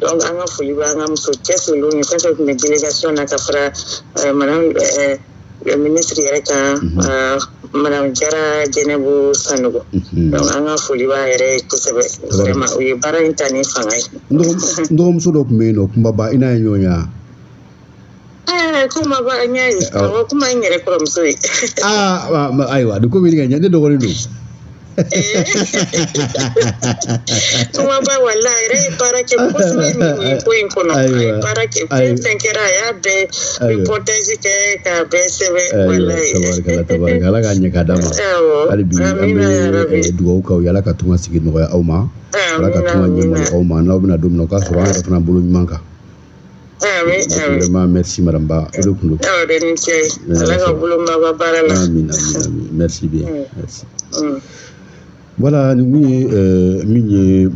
Donc an ka foli bɛ an ka muso cɛsirilenw ye, fɛn fɛn tun bɛ délégation na ka fara madame le ministre yɛrɛ kan, madame Jara Jɛnɛbu Sanogo. Donc an ka foli b'a yɛrɛ ye kosɛbɛ, vraiment u ye baara in ta ni fanga ye. N dɔgɔmuso dɔ tun bɛ yen nɔ, Kumaba, i n'a ye ɲɔgɔn ye wa? Kumaba n y'a ye, awɔ, Kuma ye n yɛrɛ kɔrɔmuso ye. Aa, ayiwa, nin ko bɛ ɲini ka ɲɛ, ne dɔgɔnin don. Kumaba wala a yɛrɛ ye baara kɛ kosɛbɛ nin ko in kɔnɔ. A ye baara kɛ, fɛn fɛn kɛra a y'a bɛɛ reportage kɛ k'a bɛɛ sɛbɛn. Walayi. Tabarikala, tabarikala, Ala k'a ɲɛ k'a d'a ma. Hali bi an bɛ dugawu k'aw ye, Ala ka tunga sigi nɔgɔya aw ma. Ala ka tunga ɲɛmɔgɔ aw ma, n'aw bɛna don min na o k'a sɔrɔ an yɛrɛ fana bolo ɲuman kan. Amin, amin. Vraiment, merci madame Ba. O de kun don. Aw de ni ce. Ala ka bolo mɛn aw ka baara la. Amin, amin, amin. Merci bien. Merci. Voilà, nin kun ye min ye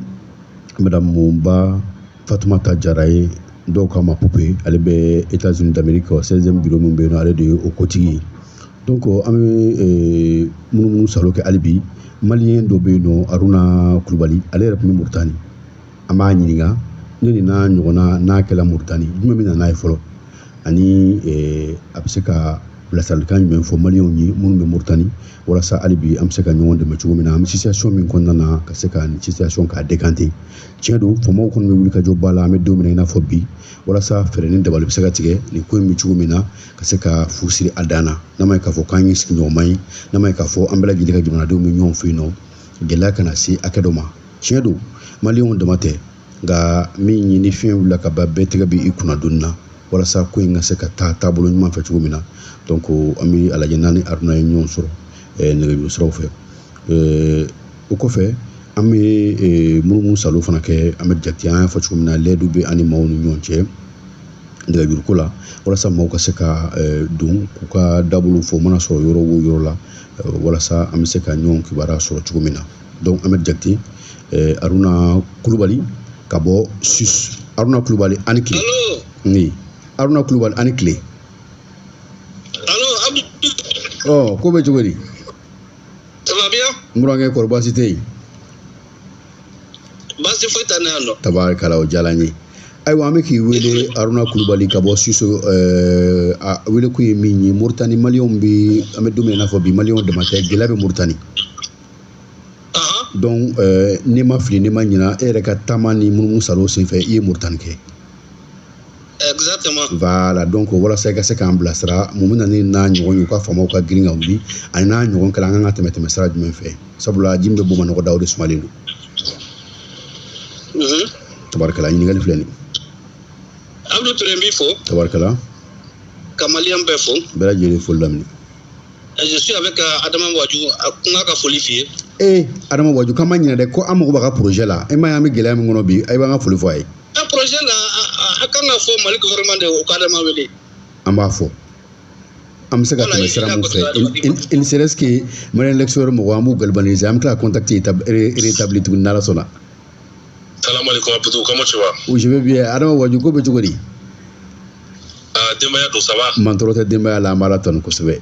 madame Ba Fatoumata Jara ye, dɔw k'a ma Poupée, ale bɛ États-Unis d'Amérique, 16e bureau min bɛ yen nɔ, ale de ye o kotigi ye. Donc an bɛ munumunu salo kɛ hali bi. Maliyɛn dɔ bɛ yen nɔ, Aruna Kulubali, ale yɛrɛ tun bɛ Mauritanie. An b'a ɲininka ne ni n'a ɲɔgɔnna n'a kɛla Mauritanie, jumɛn bɛ na n'a ye fɔlɔ, ani a bɛ se ka bilasiralikan jumɛn fɔ maliyɛnw ye minnu bɛ Mauritanie, walasa hali bi an bɛ se ka ɲɔgɔn dɛmɛ cogo min na, an bɛ situation min kɔnɔna na ka se ka nin situation k'a décanter. Tiɲɛ don, faamaw kɔni bɛ wuli ka jɔ ba la, an bɛ don min na i n'a fɔ bi, walasa fɛɛrɛ ni dabali bɛ se ka tigɛ nin ko in bɛ cogo min na ka se ka fu siri a dan na. N'a ma ye k'a fɔ k'an ye sigiɲɔgɔnma ye, n'a ma ye k'a fɔ an bɛɛ lajɛlen ka jamanadenw bɛ ɲɔgɔn fɛ yen nɔ, gɛlɛya kana se hakɛ dɔ ma. Tiɲɛ don, maliyɛnw dama tɛ, nka min ye ni fiɲɛ wulila ka ban, bɛɛ tɛgɛ bɛ i kunna donni na walasa ko in ka se ka taa taabolo ɲuman fɛ cogo min na. Donc an bɛ a lajɛ n'an ni Aruna ye ɲɔgɔn sɔrɔ nɛgɛjuru siraw fɛ. O kɔfɛ an bɛ munumunu salo fana kɛ, an bɛ jate, an y'a fɔ cogo min na, lɛdu bɛ an ni maaw ni ɲɔgɔn cɛ nɛgɛjuru ko la, walasa maaw ka se ka don k'u ka dabolo fɔ, u mana sɔrɔ yɔrɔ o yɔrɔ la, walasa an bɛ se ka ɲɔgɔn kibaruya sɔrɔ cogo min na. Donc an bɛ jate Aruna Kulubali ka bɔ Suisse. Aruna Kulubali, ani tile. Oui, Aruna Kulubali, ani tile. Allo, Abdou. Ɔ, ko bɛ cogo di? Ça va bien? N burankɛ, kɔri baasi tɛ yen? Baasi foyi tɛ ne yan nɔ. Tabarikala, o diyara n ye. Ayiwa, an bɛ k'i wele Aruna Kulubali ka bɔ Suisse. A wele kun ye min ye, Mauritanie maliyɛnw bɛ, an bɛ don min na i n'a fɔ bi, maliyɛnw dama tɛ, gɛlɛya bɛ Mauritanie. Donc n'i ma fili, n'i ma ɲina, e yɛrɛ ka taama ni munumunu salo senfɛ, i ye Mauritanie kɛ. Exactement. Voilà, donc walasa i ka se k'an bilasira, mun bɛ na ni n'a ɲɔgɔn ye, u ka faamaw ka girin ka wuli, ani n'a ɲɔgɔn kɛla, an kan ka tɛmɛ tɛmɛ sira jumɛn fɛ, sabula ji min bɛ bɔ manɔgɔ da, o de sumalen don. Tabarikala, ɲininkali filɛ nin ye. Abdou Touré, n b'i fo. Tabarikala. Ka maliyɛn bɛɛ fo. Bɛɛ lajɛlen foli daminɛ. Je suis avec Adama Wadiou, a kun ka foli f'i ye. Ee, Adama Wadiou, k'an ma ɲinɛ dɛ, ko an mago b'a ka projet la. E m'a ye an bɛ gɛlɛya min kɔnɔ bi, a b'an ka foli fɔ a ye. A projet la, a kan ka fɔ Mali gouvernement de o ka Adama wele. An b'a fɔ. An bɛ se ka tɛmɛ sira mun fɛ, il ne serait-ce que Malien l'extérieur mɔgɔ, an b'u galvaniser, an bɛ tila ka contact rétablir tuguni n'Ala sɔnna. Salam alaikum Abdou, comment tu vas? Oui, je vais bien. Adama Wadiou, ko bɛ cogo di? Denbaya don, ça va? Mantɔrɔ tɛ denbaya la, an b'Ala tanu kosɛbɛ.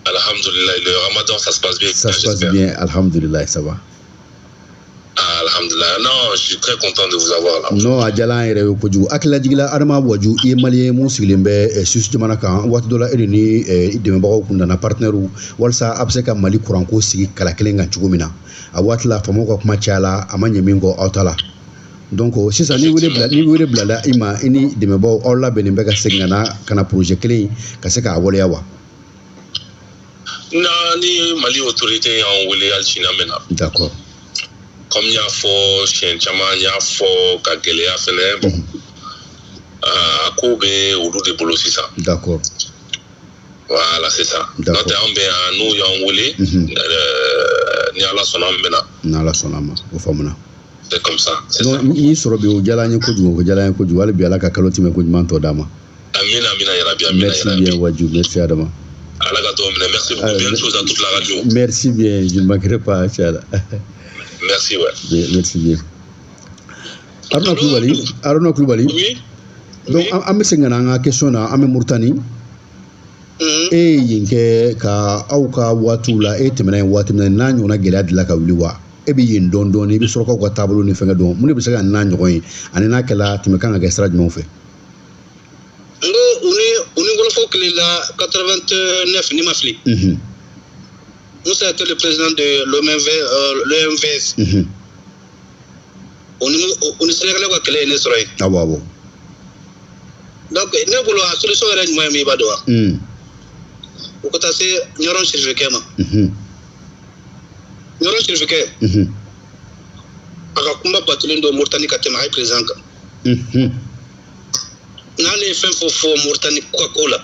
Alhamdulillah, le ramadan, ça se passe bien. Ça se passe bien, alhamdulillah, ça va. Alhamdulillah, non, je suis très content de vous avoir là. Non, a diyara an yɛrɛ ye kojugu. Hakililajigin la, Adama Wadiou, i ye maliyɛn mun sigilen bɛ Suisse jamana kan, waati dɔ la e de ni i dɛmɛbagaw kun nana partenaire walasa a bɛ se ka Mali kuranko sigi kala kelen kan cogo min na. A waati la, faamaw ka kuma cayala, a ma ɲɛ min kɔ aw ta la. Donc sisan ni wele bilala i ma, i ni dɛmɛbagaw aw labɛnnen bɛ ka segin ka na projet kelen in ka se k'a waleya wa? Na ni Mali autorité y'an wele hali sini an bɛ na. D'accord. Comme n y'a fɔ siɲɛ caman, n y'a fɔ ka gɛlɛya fɛnɛ, bon, a ko bɛ olu de bolo sisan. D'accord. Voilà, c'est ça. N'o tɛ an bɛ yan, n'u y'an wele, ni Ala sɔnna an bɛ na. N'Ala sɔnna a ma, o faamuna. C'est comme ça. C'est ça. N'i sɔrɔ bi, o diyara an ye kojugu, o diyara an ye kojugu. Hali bi Ala ka kalo tɛmɛ koɲuman tɔ d'a ma. Amina, amina yarabi, amina. Merci bien Waju, merci Adama. Ala ka dɔw minɛ, merci beaucoup. Bonne chose à toute la radio. Merci bien, je ne manquerai pas, Inch'Allah. Merci, ouais. Merci bien. Aruna Kulubali, Aruna Kulubali. Oui. Donc an bɛ segin ka na an ka question na, an bɛ Mauritanie. E ye yen kɛ ka aw ka waatiw la, e tɛmɛna yen waati min na, n'a ɲɔgɔnna gɛlɛya delila ka wuli wa? E bɛ yen dɔn dɔɔni, i bɛ sɔrɔ k'aw ka taabolo ni fɛnkɛ dɔn, mun de bɛ se ka n'a ɲɔgɔn ye, ani n'a kɛla tɛmɛ kan ka kɛ sira jumɛnw fɛ? N ko u ni Wolofɔ kɛlɛla 89 ni ma fili. Moussa était le président de l'OMVS. U ni Sénégalais ka kɛlɛ ye ne sɔrɔ yen. Awɔ awɔ. Donc ne bolo a solution yɛrɛ ɲuman ye min i b'a dɔn wa? U ka taa se Ɲɔrɔn Sirifikɛ ma. Ɲɔrɔn Sirifikɛ. A ka kuma batolen don Mauritanie ka tɛmɛ a ye président kan. N'ale ye fɛn fɛn fɔ Mauritanie ka ko la,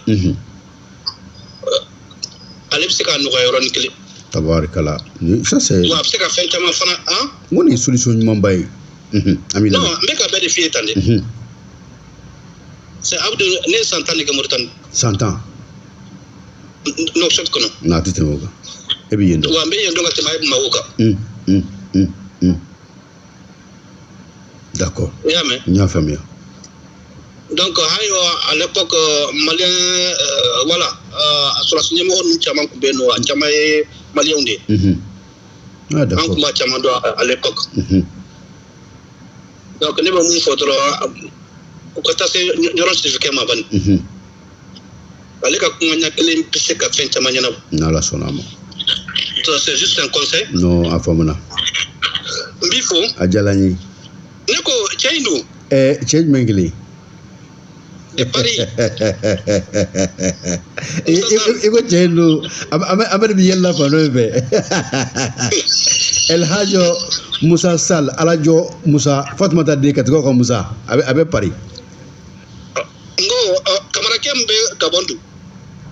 ale bɛ se k'a nɔgɔya yɔrɔnin kelen. Tabarikala. Ça c'est. Wa a bɛ se ka fɛn caman fana han. N ko nin ye solution ɲumanba ye. An b'i lamɛn. Non, n bɛ ka bɛɛ de f'i ye tan dɛ. C'est Abdou, ne ye san 10 de kɛ Mauritanie. San 10. Nouakchott kɔnɔ. Non, a tɛ tɛmɛ o kan. E bɛ yen dɔn. Wa n bɛ yen dɔn ka tɛmɛ a ye Bamakɔ kan. D'accord. I y'a mɛn? N y'a faamuya. Donc hali à l'époque malien, voilà, a sɔrɔdasi ɲɛmɔgɔ ninnu caman tun bɛ yen nɔ, a caman ye maliyɛnw de ye. Ah d'accord. An tun b'a caman dɔn à l'époque. Donc ne bɛ mun fɔ dɔrɔn, u ka taa se Ɲɔrɔn Sirifikɛ ma bani. Ale ka kuma ɲɛ kelen bɛ se ka fɛn caman ɲɛnabɔ. N'Ala sɔnna a ma. Donc c'est juste un conseil. Non, a faamuna. N b'i fo. A diyara n ye. Ne ko cɛ in dun. Cɛ jumɛn kelen? De Paris. I ko cɛ in don, an bɛ de yɛlɛ la fan dɔ in fɛ. El Hadjo Musa Sall, Alajɔ Musa, Fatumata den Katigaw ka Musa, a bɛ Paris. N ko Kamarakɛ min bɛ Gabon dun.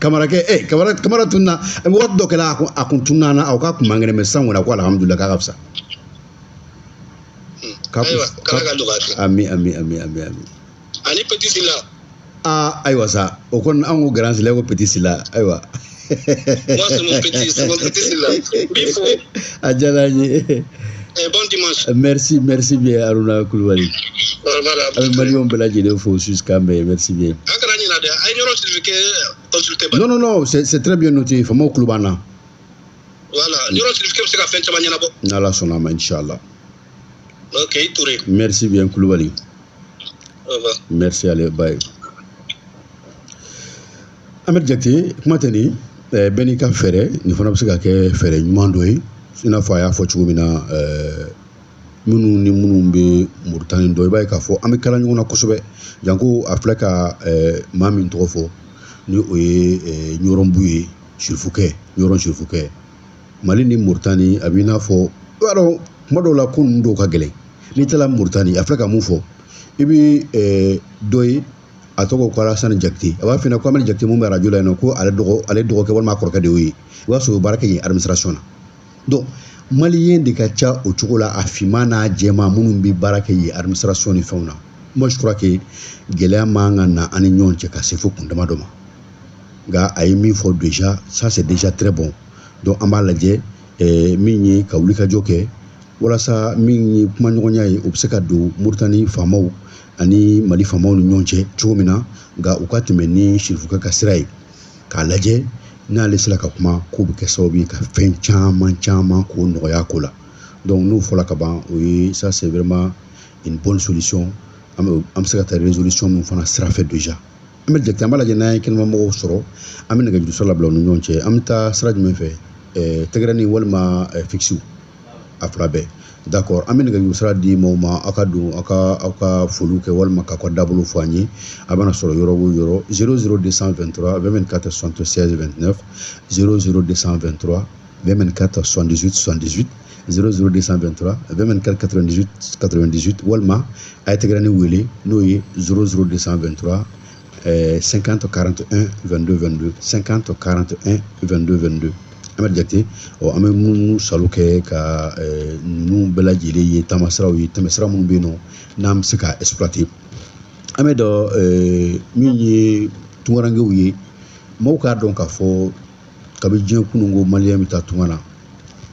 Kamarakɛ, Kamara tunna, waati dɔ kɛra a kun tunna na, a k'a kun man kɛnɛ, mais sisan kɔni a ko alhamdulilah k'a ka fisa. Ayiwa, k'Ala ka nɔgɔya kɛ. Ami ami ami ami ami. Ani Petit Sila. Ah ayiwa sa, o kɔni an ko Grand Sila, ko Petit Sila, ayiwa. Moi c'est mon petit, c'est mon petit Sila. N b'i fo. A diyara n ye. Bon dimanche. Merci, merci bien Aruna Kulubali. Voilà. A bɛ maliyɛnw bɛɛ lajɛlen fo Suisse kan bɛn, merci bien. An kana ɲinɛ dɛ, a ye Ɲɔrɔn Sirifikɛ consulter ba. Non non non, c'est très bien noté, faamaw tulo b'an na. Voilà, Ɲɔrɔn Sirifikɛ bɛ se ka fɛn caman ɲɛnabɔ. N'Ala sɔnna a ma, inchallah. Ok, i Touré. Merci bien Kulubali. Au revoir. Merci, allez, bye. Ahmed Jakite, kuma tɛ nin, bɛɛ n'i ka fɛɛrɛ, nin fana bɛ se ka kɛ fɛɛrɛ ɲuman dɔ ye. I n'a fɔ a y'a fɔ cogo min na, minnu ni minnu bɛ Mauritanie dɔn, i b'a ye k'a fɔ an bɛ kala ɲɔgɔn na kosɛbɛ. Janko a filɛ ka maa min tɔgɔ fɔ, ni o ye Ɲɔrɔnbu ye, Sirifukɛ, Ɲɔrɔn Sirifukɛ. Mali ni Mauritanie a b'i n'a fɔ, i b'a dɔn kuma dɔw la ko ninnu dɔw ka gɛlɛn. N'i taara Mauritanie, a filɛ ka mun fɔ, i bɛ dɔ ye, a tɔgɔ ko Alasani Jakite, a b'a f'i ɲɛna ko Amadu Jakite mun bɛ arajo la yen nɔ, ko ale dɔgɔkɛ walima a kɔrɔkɛ de y'o ye. I b'a sɔrɔ o baara kɛ yen administration na. Donc maliyɛn de ka ca o cogo la, a finman n'a jɛman minnu bɛ baara kɛ yen administration ni fɛnw na. Moi je crois que gɛlɛya man kan ka na an ni ɲɔgɔn cɛ ka se fo kun dama dɔ ma. Nka a ye min fɔ déjà, ça c'est déjà très bon. Donc an b'a lajɛ min ye ka wuli ka jɔ kɛ walasa min ye kumaɲɔgɔnya ye, o bɛ se ka don Mauritanie faamaw ani Mali faamaw ni ɲɔgɔn cɛ cogo min na, nka u ka tɛmɛ ni Sirifukɛ ka sira ye k'a lajɛ n'ale sera ka kuma, k'o bɛ kɛ sababu ye ka fɛn caman caman k'o nɔgɔya ko la. Donc n'o fɔra ka ban, o ye ça c'est vraiment une bonne solution. An bɛ se ka taa résolution min fana sira fɛ déjà. An bɛ jate, an b'a lajɛ n'an ye kɛnɛmamɔgɔw sɔrɔ, an bɛ nɛgɛjuru sira labila u ni ɲɔgɔn cɛ. An bɛ taa sira jumɛn fɛ? Tɛgɛrɛni walima fixe, a fila bɛɛ. D'accord, an bɛ nɛgɛjuru sira di maaw ma, aw ka don aw ka aw ka foliw kɛ walima k'aw ka dabolo fɔ an ye. A bɛna sɔrɔ yɔrɔ o yɔrɔ 00223 24 76 29, 00223 24 78 78, 00223 24 98 98, walima a ye tɛgɛrɛni wele n'o ye 00223 50 41 22 22, 50 41 22 22. An bɛ jate ɔ an bɛ munumunu salo kɛ ka ninnu bɛɛ lajɛlen ye taamasiraw ye, tɛmɛsira minnu bɛ yen nɔ n'an bɛ se ka exploiter. An bɛ dɔ min ye tunkarankew ye, maaw k'a dɔn k'a fɔ kabi diɲɛ kununko maliyɛn bɛ taa tunga na,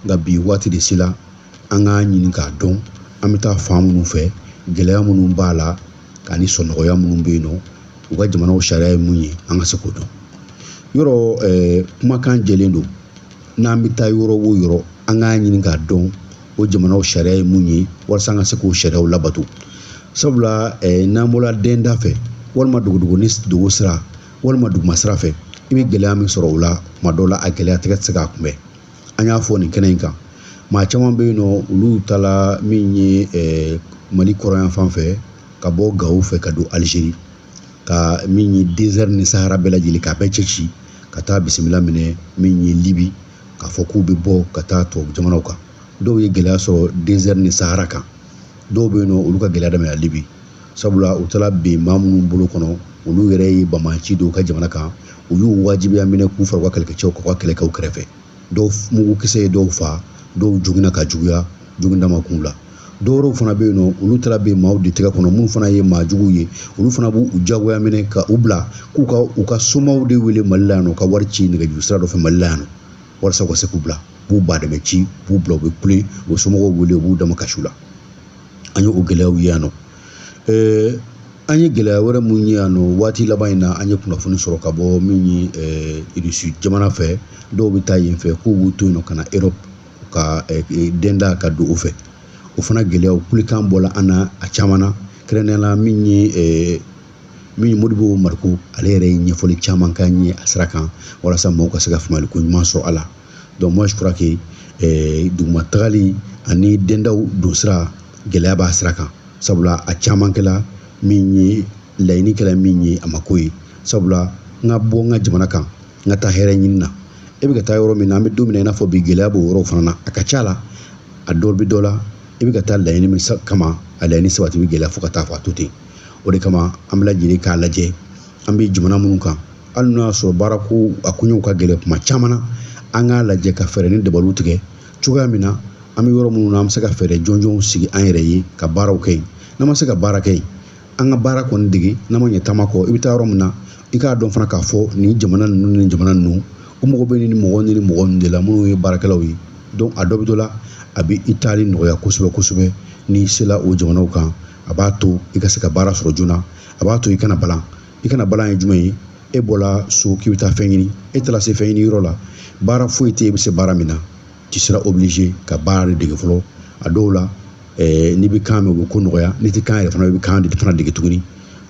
nka bi waati de sera an k'a ɲini k'a dɔn an bɛ taa fan minnu fɛ, gɛlɛya minnu b'a la ani sɔnɔgɔya minnu bɛ yen nɔ, u ka jamanaw sariya ye mun ye, an ka se k'o dɔn. Yɔrɔ kumakan jɛlen don, n'an bɛ taa yɔrɔ o yɔrɔ an k'a ɲini k'a dɔn o jamanaw sariya ye mun ye walasa an ka se k'o sariyaw labato. Sabula n'an bɔra denda fɛ walima dogodogo ni dogo sira walima duguma sira fɛ, i bɛ gɛlɛya min sɔrɔ o la, tuma dɔw la a gɛlɛya tɛgɛ tɛ se k'a kunbɛn. An y'a fɔ nin kɛnɛ in kan, maa caman bɛ yen nɔ olu taala min ye Mali kɔrɔyan fan fɛ ka bɔ Gawo fɛ ka don Alizeri, ka min ye désert ni Sahara bɛɛ lajɛlen k'a bɛɛ cɛ ci ka taa bisimila minɛ min ye Libi, k'a fɔ k'u bɛ bɔ ka taa tubabu jamanaw kan. Dɔw ye gɛlɛya sɔrɔ désert ni Sahara kan, dɔw bɛ yen nɔ olu ka gɛlɛya daminɛ Libi, sabula u taara bin maa minnu bolo kɔnɔ, olu yɛrɛ ye banbanci dɔw ka jamana kan, u y'u wajibiya minɛ k'u fara u ka kɛlɛkɛcɛw kan, u ka kɛlɛ kɛ u kɛrɛfɛ. Dɔw mugukisɛ ye dɔw fa, dɔw joginna ka juguya, joginda ma k'u la. Dɔw wɛrɛw fana bɛ yen nɔ olu taara bin maaw de tɛgɛ kɔnɔ minnu fana ye maa juguw ye, olu fana b'u jagoya minɛ ka u bila k'u ka u ka somaw de wele Mali la yan nɔ, ka wari ci nɛgɛjuru sira dɔ fɛ Mali la yan nɔ walasa u ka se k'u bila, u b'u ba dɛmɛ ci, u b'u bila u bɛ kule, u bɛ somɔgɔw wele, u b'u dama kasi la. An ye o gɛlɛyaw ye yan nɔ. An ye gɛlɛya wɛrɛ mun ye yan nɔ waati laban in na, an ye kunnafoni sɔrɔ ka bɔ min ye Irisi jamana fɛ, dɔw bɛ taa yen fɛ k'u b'u to yen nɔ ka na Europe ka denda ka don o fɛ. O fana gɛlɛyaw kulekan bɔla an na a caman na, kɛrɛnkɛrɛnnenya la min ye Modibo Mariko, ale yɛrɛ ye ɲɛfɔli caman k'an ye a sira kan walasa mɔgɔw ka se ka faamuyali ko ɲuman sɔrɔ a la. Donc moi je crois que duguma tagali ani dendaw don sira gɛlɛya b'a sira kan, sabula a caman kɛla min ye laɲini kɛla min ye a ma ko ye. Sabula n ka bɔ n ka jamana kan n ka taa hɛrɛ ɲini na, e bɛ ka taa yɔrɔ min na, an bɛ don min na i n'a fɔ bi gɛlɛya b'o yɔrɔ fana na, a ka ca la a dɔ bɛ dɔ la, i bɛ ka taa laɲini min kama a laɲini sabati bɛ gɛlɛya fo ka taa fɔ a to ten. O de kama an bɛ lajɛlen k'a lajɛ an bɛ jamana minnu kan, hali n'o y'a sɔrɔ baarako a koɲɛw ka gɛlɛn kuma caman na, an k'a lajɛ ka fɛɛrɛ ni dabaliw tigɛ cogoya min na an bɛ yɔrɔ minnu na an bɛ se ka fɛɛrɛ jɔnjɔnw sigi an yɛrɛ ye ka baaraw kɛ yen. N'an ma se ka baara kɛ yen, an ka baara kɔni dege, n'an ma ɲɛ taama kɔ, i bɛ taa yɔrɔ min na i k'a dɔn fana k'a fɔ nin jamana ninnu ni jamana ninnu u mago bɛ ni mɔgɔ ni mɔgɔ ninnu de la minnu ye baarakɛlaw ye. Donc a dɔ bɛ dɔ la, a bɛ i taali nɔgɔya kosɛbɛ kosɛbɛ n'i sera o jamanaw kan. A b'a to i ka se ka baara sɔrɔ joona, a b'a to i kana balan. I kana balan ye jumɛn ye? E bɔla so k'i bɛ taa fɛn ɲini, e taara se fɛn ɲini yɔrɔ la, baara foyi tɛ yen i bɛ se baara min na, tu seras obligé ka baara de dege fɔlɔ. A dɔw la n'i bɛ kan mɛn o bɛ ko nɔgɔya, n'i tɛ kan yɛrɛ fana i bɛ kan de fana dege tuguni.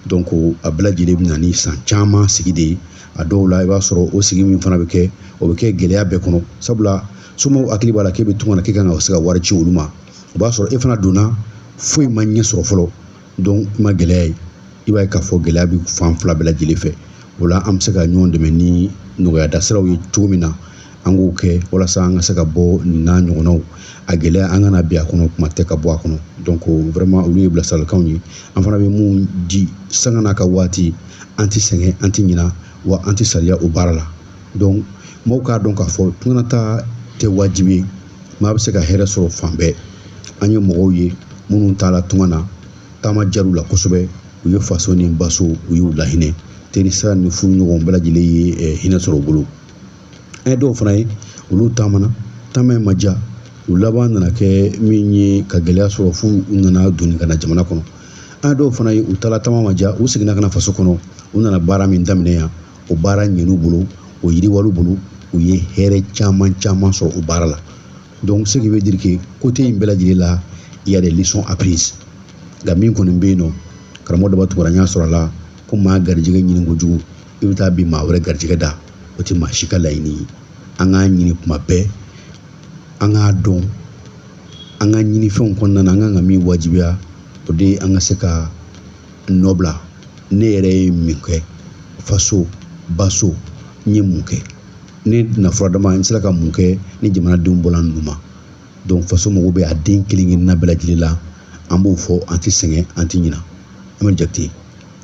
Donc a bɛɛ lajɛlen bɛ na ni san caman sigi de ye. A dɔw la i b'a sɔrɔ o sigi min fana bɛ kɛ, o bɛ kɛ gɛlɛya bɛɛ kɔnɔ, sabula somɔgɔw hakili b'a la k'e bɛ tunga na k'e kan ka se ka wari ci olu ma, o b'a sɔrɔ e fana donna foyi ma ɲɛ sɔrɔ fɔlɔ, donc i ma gɛlɛya ye. I b'a ye k'a fɔ gɛlɛya bɛ fan fila bɛɛ lajɛlen fɛ. O la an bɛ se ka ɲɔgɔn dɛmɛ ni nɔgɔya dasiraw ye cogo min na, an k'o kɛ walasa an ka se ka bɔ nin n'a ɲɔgɔnnaw a gɛlɛya, an kana bin a kɔnɔ, kuma tɛ ka bɔ a kɔnɔ. Donc vraiment olu ye bilasiralikanw ye, an fana bɛ mun di sanga n'a ka waati, an tɛ sɛgɛn, an tɛ ɲina, wa an tɛ saliya o baara la. Donc maaw k'a dɔn k'a fɔ tunganata tɛ wajibi ye, maa bɛ se ka hɛrɛ sɔrɔ fan bɛɛ. An ye mɔgɔw ye minnu taara tunga na, taama jar'u la kosɛbɛ, u ye faso ni baso u y'u lahinɛ, teri sira ni furuɲɔgɔnw bɛɛ lajɛlen ye hinɛ sɔrɔ u bolo. An ye dɔw fana ye olu taamana, taama in ma diya, u laban nana kɛ min ye ka gɛlɛya sɔrɔ f'u nana doni ka na jamana kɔnɔ. An ye dɔw fana ye u taara taama ma diya, u seginna ka na faso kɔnɔ, u nana baara min daminɛ yan, o baara ɲin'u bolo, o yiriwal'u bolo, u ye hɛrɛ caman caman sɔrɔ o baara la. Donc ce qui veut dire que côté in bɛɛ lajɛlen la, il y a des leçons apprises. Nka min kɔni bɛ yen nɔ, karamɔgɔ Daba Tunkara n y'a sɔrɔ a la ko maa garijɛgɛ ɲini kojugu, i bɛ taa bin maa wɛrɛ garijɛgɛ da, o tɛ maa si ka laɲini ye. An k'a ɲini kuma bɛɛ, an k'a dɔn An ka ɲinifɛnw kɔnɔna na, an kan ka min wajibiya, o de ye an ka se ka nɔ bila. Ne yɛrɛ ye min kɛ faso baso, n ye mun kɛ? Ne nafura dama, n sera ka mun kɛ ni jamanadenw bɔla ninnu ma? Donc faso mago bɛ a den kelen kelenna bɛɛ lajɛlen la. An b'o fɔ, an tɛ sɛgɛn, an tɛ ɲina. An bɛ jate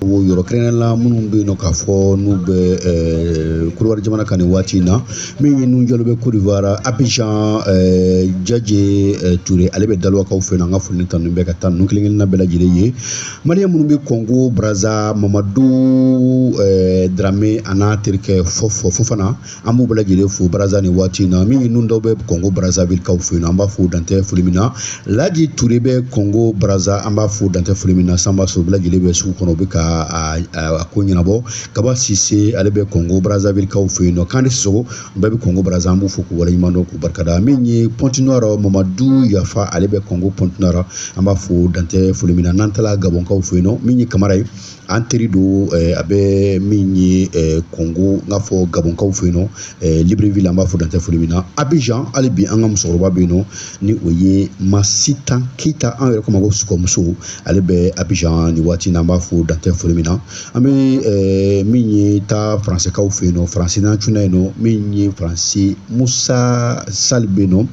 o yɔrɔ kɛrɛnkɛrɛnnen la minnu bɛ yen nɔ k'a fɔ n'u bɛ Côte d'Ivoire jamana kan nin waati in na. Min ye Nujalo bɛ Côte d'Ivoire, Abidjan, Jaje Ture, ale bɛ Daluwakaw fɛ yen. An ka foli tanu bɛ ka taa ninnu kelen kelenna bɛɛ lajɛlen ye. Maliyɛn minnu bɛ Congo Brazza, Mamadu Dramé a n'a terikɛ Fofana, an b'u bɛɛ lajɛlen fo Brazza nin waati in na. Min ye ninnu dɔw bɛ Congo Brazzaville kaw fɛ yen nɔ, an b'a fo dantɛ foli min na. Laji Ture bɛ Congo Brazza, an b'a fo dantɛ foli min na. Sanba so bɛɛ lajɛlen bɛ sugu kɔnɔ, u bɛ ka a ko ɲɛnabɔ. Kaba Sise, ale bɛ Congo Brazzaville kaw fɛ yen nɔ. Kande Sisoko bɛɛ bɛ Congo Brazza, an b'u fo k'u waleɲuman dɔn, k'u barikada. Min ye Pointe-Noire, Mamadu Yafa, ale bɛ Congo Pointe-Noire, an b'a fo dantɛ foli min na. N'an taara Gabɔnkaw fɛ yen nɔ, min ye Kamara ye, an teri don, a bɛ min ye Congo, n k'a fɔ Gabɔnkaw fɛ yen nɔ, Libreville, an b'a fo dantɛ foli min na. Abidjan hali bi, an ka musokɔrɔba bɛ yen nɔ, ni o ye Masitan Keyita, an yɛrɛ ko ma ko sukɔmuso, ale bɛ Abidjan nin waati in na, an b'a fo dantɛ foli min na. An bɛ min ye taa faransɛkaw fɛ yen nɔ, faransi n'an cunna yen nɔ, min ye faransi Musa Sali bɛ yen nɔ,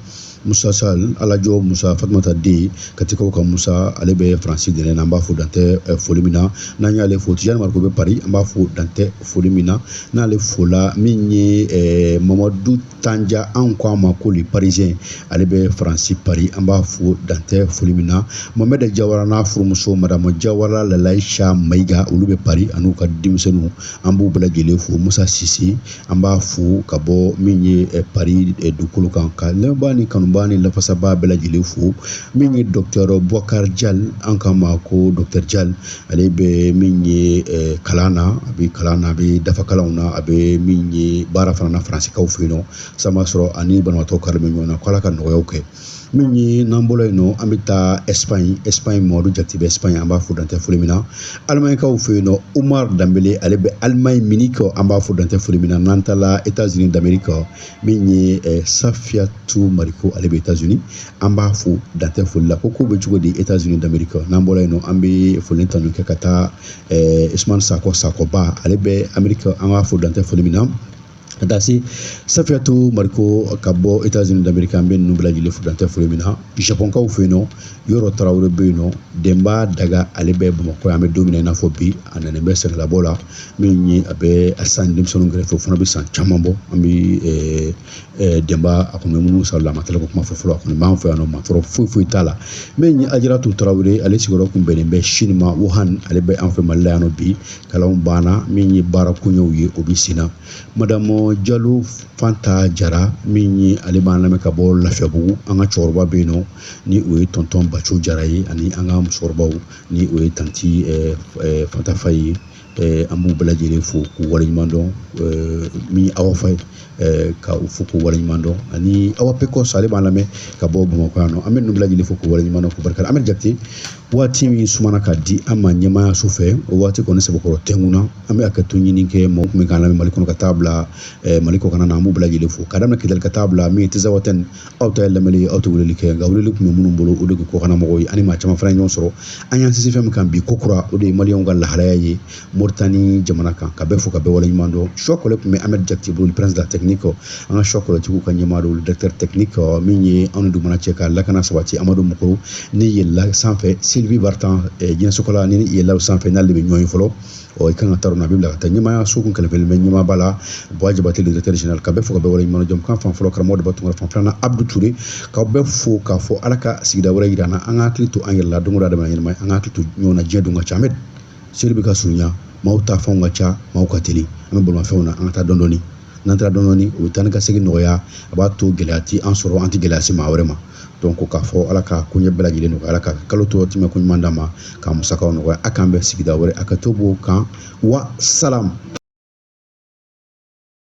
Musa Sal, Alajɔ Musa Fatumata den Katikaw ka Musa, ale bɛ faransi dɛnɛ na, an b'a fo dantɛ foli min na. N'an y'ale fo, Tijani Mariko bɛ Paris, an b'a fo dantɛ foli min na. N'ale fola, min ye Mamadu Tanja, an ko a ma ko le Parisien, ale bɛ faransi Paris, an b'a fo dantɛ foli min na. Mohamed Jawara n'a furumuso Madame Jawara Lalaïcha Maïga, olu bɛ Paris an'u ka denmisɛnninw, an b'u bɛɛ lajɛlen fo. Musa Sise, an b'a fo ka bɔ min ye Paris dugukolo kan, ka lamɛnbaa ni kanubaa ni lafasabaa bɛɛ lajɛlen fo. Min ye docteur Boubacar Dial, an k'a ma ko docteur Dial, ale bɛ min ye kalan na, a bɛ kalan na, a bɛ dafa kalanw na, a bɛ min ye baara fana na faransikaw fɛ yen nɔ. Sama sɔrɔ ani banabaatɔ kari bɛ ɲɔgɔn na, ko Ala ka nɔgɔyaw kɛ. Min ye n'an bɔra yen nɔ, an bɛ taa Espagne. Espagne, Mamadu Jate bɛ Espagne, an b'a fo dantɛ foli min na. Allemagne-kaw fɛ yen nɔ, Umar Danbele, ale bɛ Allemagne Munich, an b'a fo dantɛ foli min na. N'an taara États-Unis d'Amérique, min ye Safiatou Mariko, ale bɛ États-Unis, an b'a fo dantɛ foli la. Ko bɛ cogo di États-Unis d'Amérique? N'an bɔra yen nɔ, an bɛ foli tanu kɛ ka taa Usman Sakɔ, Sakɔba, ale bɛ Amérique, an b'a fo dantɛ foli min na. Ka taa se Safiatou Mariko ka bɔ États-Unis d'Amérique, an bɛ ninnu bɛɛ lajɛlen fo dantɛ foli min na. Japɔnkaw fɛ yen nɔ, Yɔrɔ Tarawele bɛ yen nɔ, Denba Daga, ale bɛ Bamakɔ yan, an bɛ don min na i n'a fɔ bi, a nana bɛ sɛnɛlabɔ la. Min ye a bɛ a san denmisɛnninw kɛrɛfɛ, o fana bɛ san caman bɔ. An bɛ Denba, a kɔni bɛ minnu sara la, a ma tila ko kuma fɔ fɔlɔ, a kɔni b'an fɛ yan nɔ, maa tɔɔrɔ foyi foyi t'a la. Min ye Ajaratu Tarawele, ale sigiyɔrɔ kun bɛnnen bɛ Chine ma, Wuhan, ale bɛ an fɛ Mali la yan nɔ bi, kalanw banna. Min ye baara koɲɛw ye, o bɛ sen na. Madame Jalo Fanta Jara, min ye ale b'an lamɛn ka bɔ Lafiyabugu, an ka cɛkɔrɔba bɛ yen nɔ, ni o ye tɔntɔn Baco Jara ye, ani an ka musokɔrɔbaw, ni o ye tanti Fanta Faye ye, an b'u bɛɛ lajɛlen fo k'u waleɲuman dɔn. Min Awa Faye, ka u fo k'u waleɲuman dɔn, ani Awa Pekos, ale b'an lamɛn ka bɔ Bamakɔ yan nɔ, an bɛ ninnu bɛɛ lajɛlen fo k'u waleɲuman dɔn, k'u barika. An bɛ jate waati min sumana ka di an ma ɲɛmaayaso fɛ, o waati kɔni sɛbɛkɔrɔ tɛnkun an bɛ hakɛto ɲini kɛ mɔgɔ kun bɛ k'an lamɛn Mali kɔnɔ ka taa bila Mali kɔkanna na, an b'u bɛɛ lajɛlen fo ka daminɛ Kidali ka taa bila min ye Tizawatɛni. Aw ta ye lamɛnni ye, aw tɛ weleli kɛ, nka weleli tun bɛ minnu bolo, o de ye kɔkanna mɔgɔw ye. Ani maa caman fana ye ɲɔgɔn sɔrɔ. An y'an sinsin fɛn min kan bi ko kura, o de ye maliyɛnw ka lahalaya ye Moritani jamana kan, ka bɛɛ fo ka bɛɛ waleɲuman dɔn. Sɔ kɔlɛ tun bɛ Ahmed Jakite bolo, prince de la technique, an ka sɔ kɔlɛtigiw ka ɲɛmaa don, directeur technique, min ye anw ni dugumana cɛ ka lakana sabati, Amadu Mukoro, ni yɛlɛla sanfɛ, Sylvie Vartan, diɲɛsokola, ni yɛlɛla sanfɛ, n'ale bɛ ɲɔgɔn ye fɔlɔ. Ɔ i kan ka taa a bɛ bila ka taa ɲɛmaaya so kun kɛlɛfɛlen bɛ ɲɛmaaba la, Buwa Jabate, le directeur général, ka bɛɛ fo ka bɛɛ waleɲuman dɔn. Jamukan fan fɔlɔ, karamɔgɔ Daba Tunkara, fan filanan Abdou Touré, k'aw bɛɛ fo k'a fɔ Ala ka sigida wɛrɛ yira an na. An ka hakili to an yɛrɛ la, don o don adamaden ɲɛnama, an ka hakili to ɲɔgɔn na, diɲɛ don ka ca. Ahmed, seli bɛ ka surunya, maaw ta fɛnw ka ca, maaw ka teli, an bɛ bolimafɛnw na, an ka taa dɔɔnin dɔɔnin. N'an taara dɔɔnin dɔɔnin, o bɛ taa ni ka segin nɔgɔya, a b'a to gɛlɛya ti an sɔrɔ, an ti gɛlɛya se maa wɛrɛ ma. Donc k'a fɔ Ala ka koɲɛ bɛɛ lajɛlen nɔgɔya, Ala ka kalo tɔ timɛ ko ɲuman d'an ma, ka musakaw nɔgɔya. A k'an bɛn sigida wɛrɛ, a ka to b'o kan. Wa salam.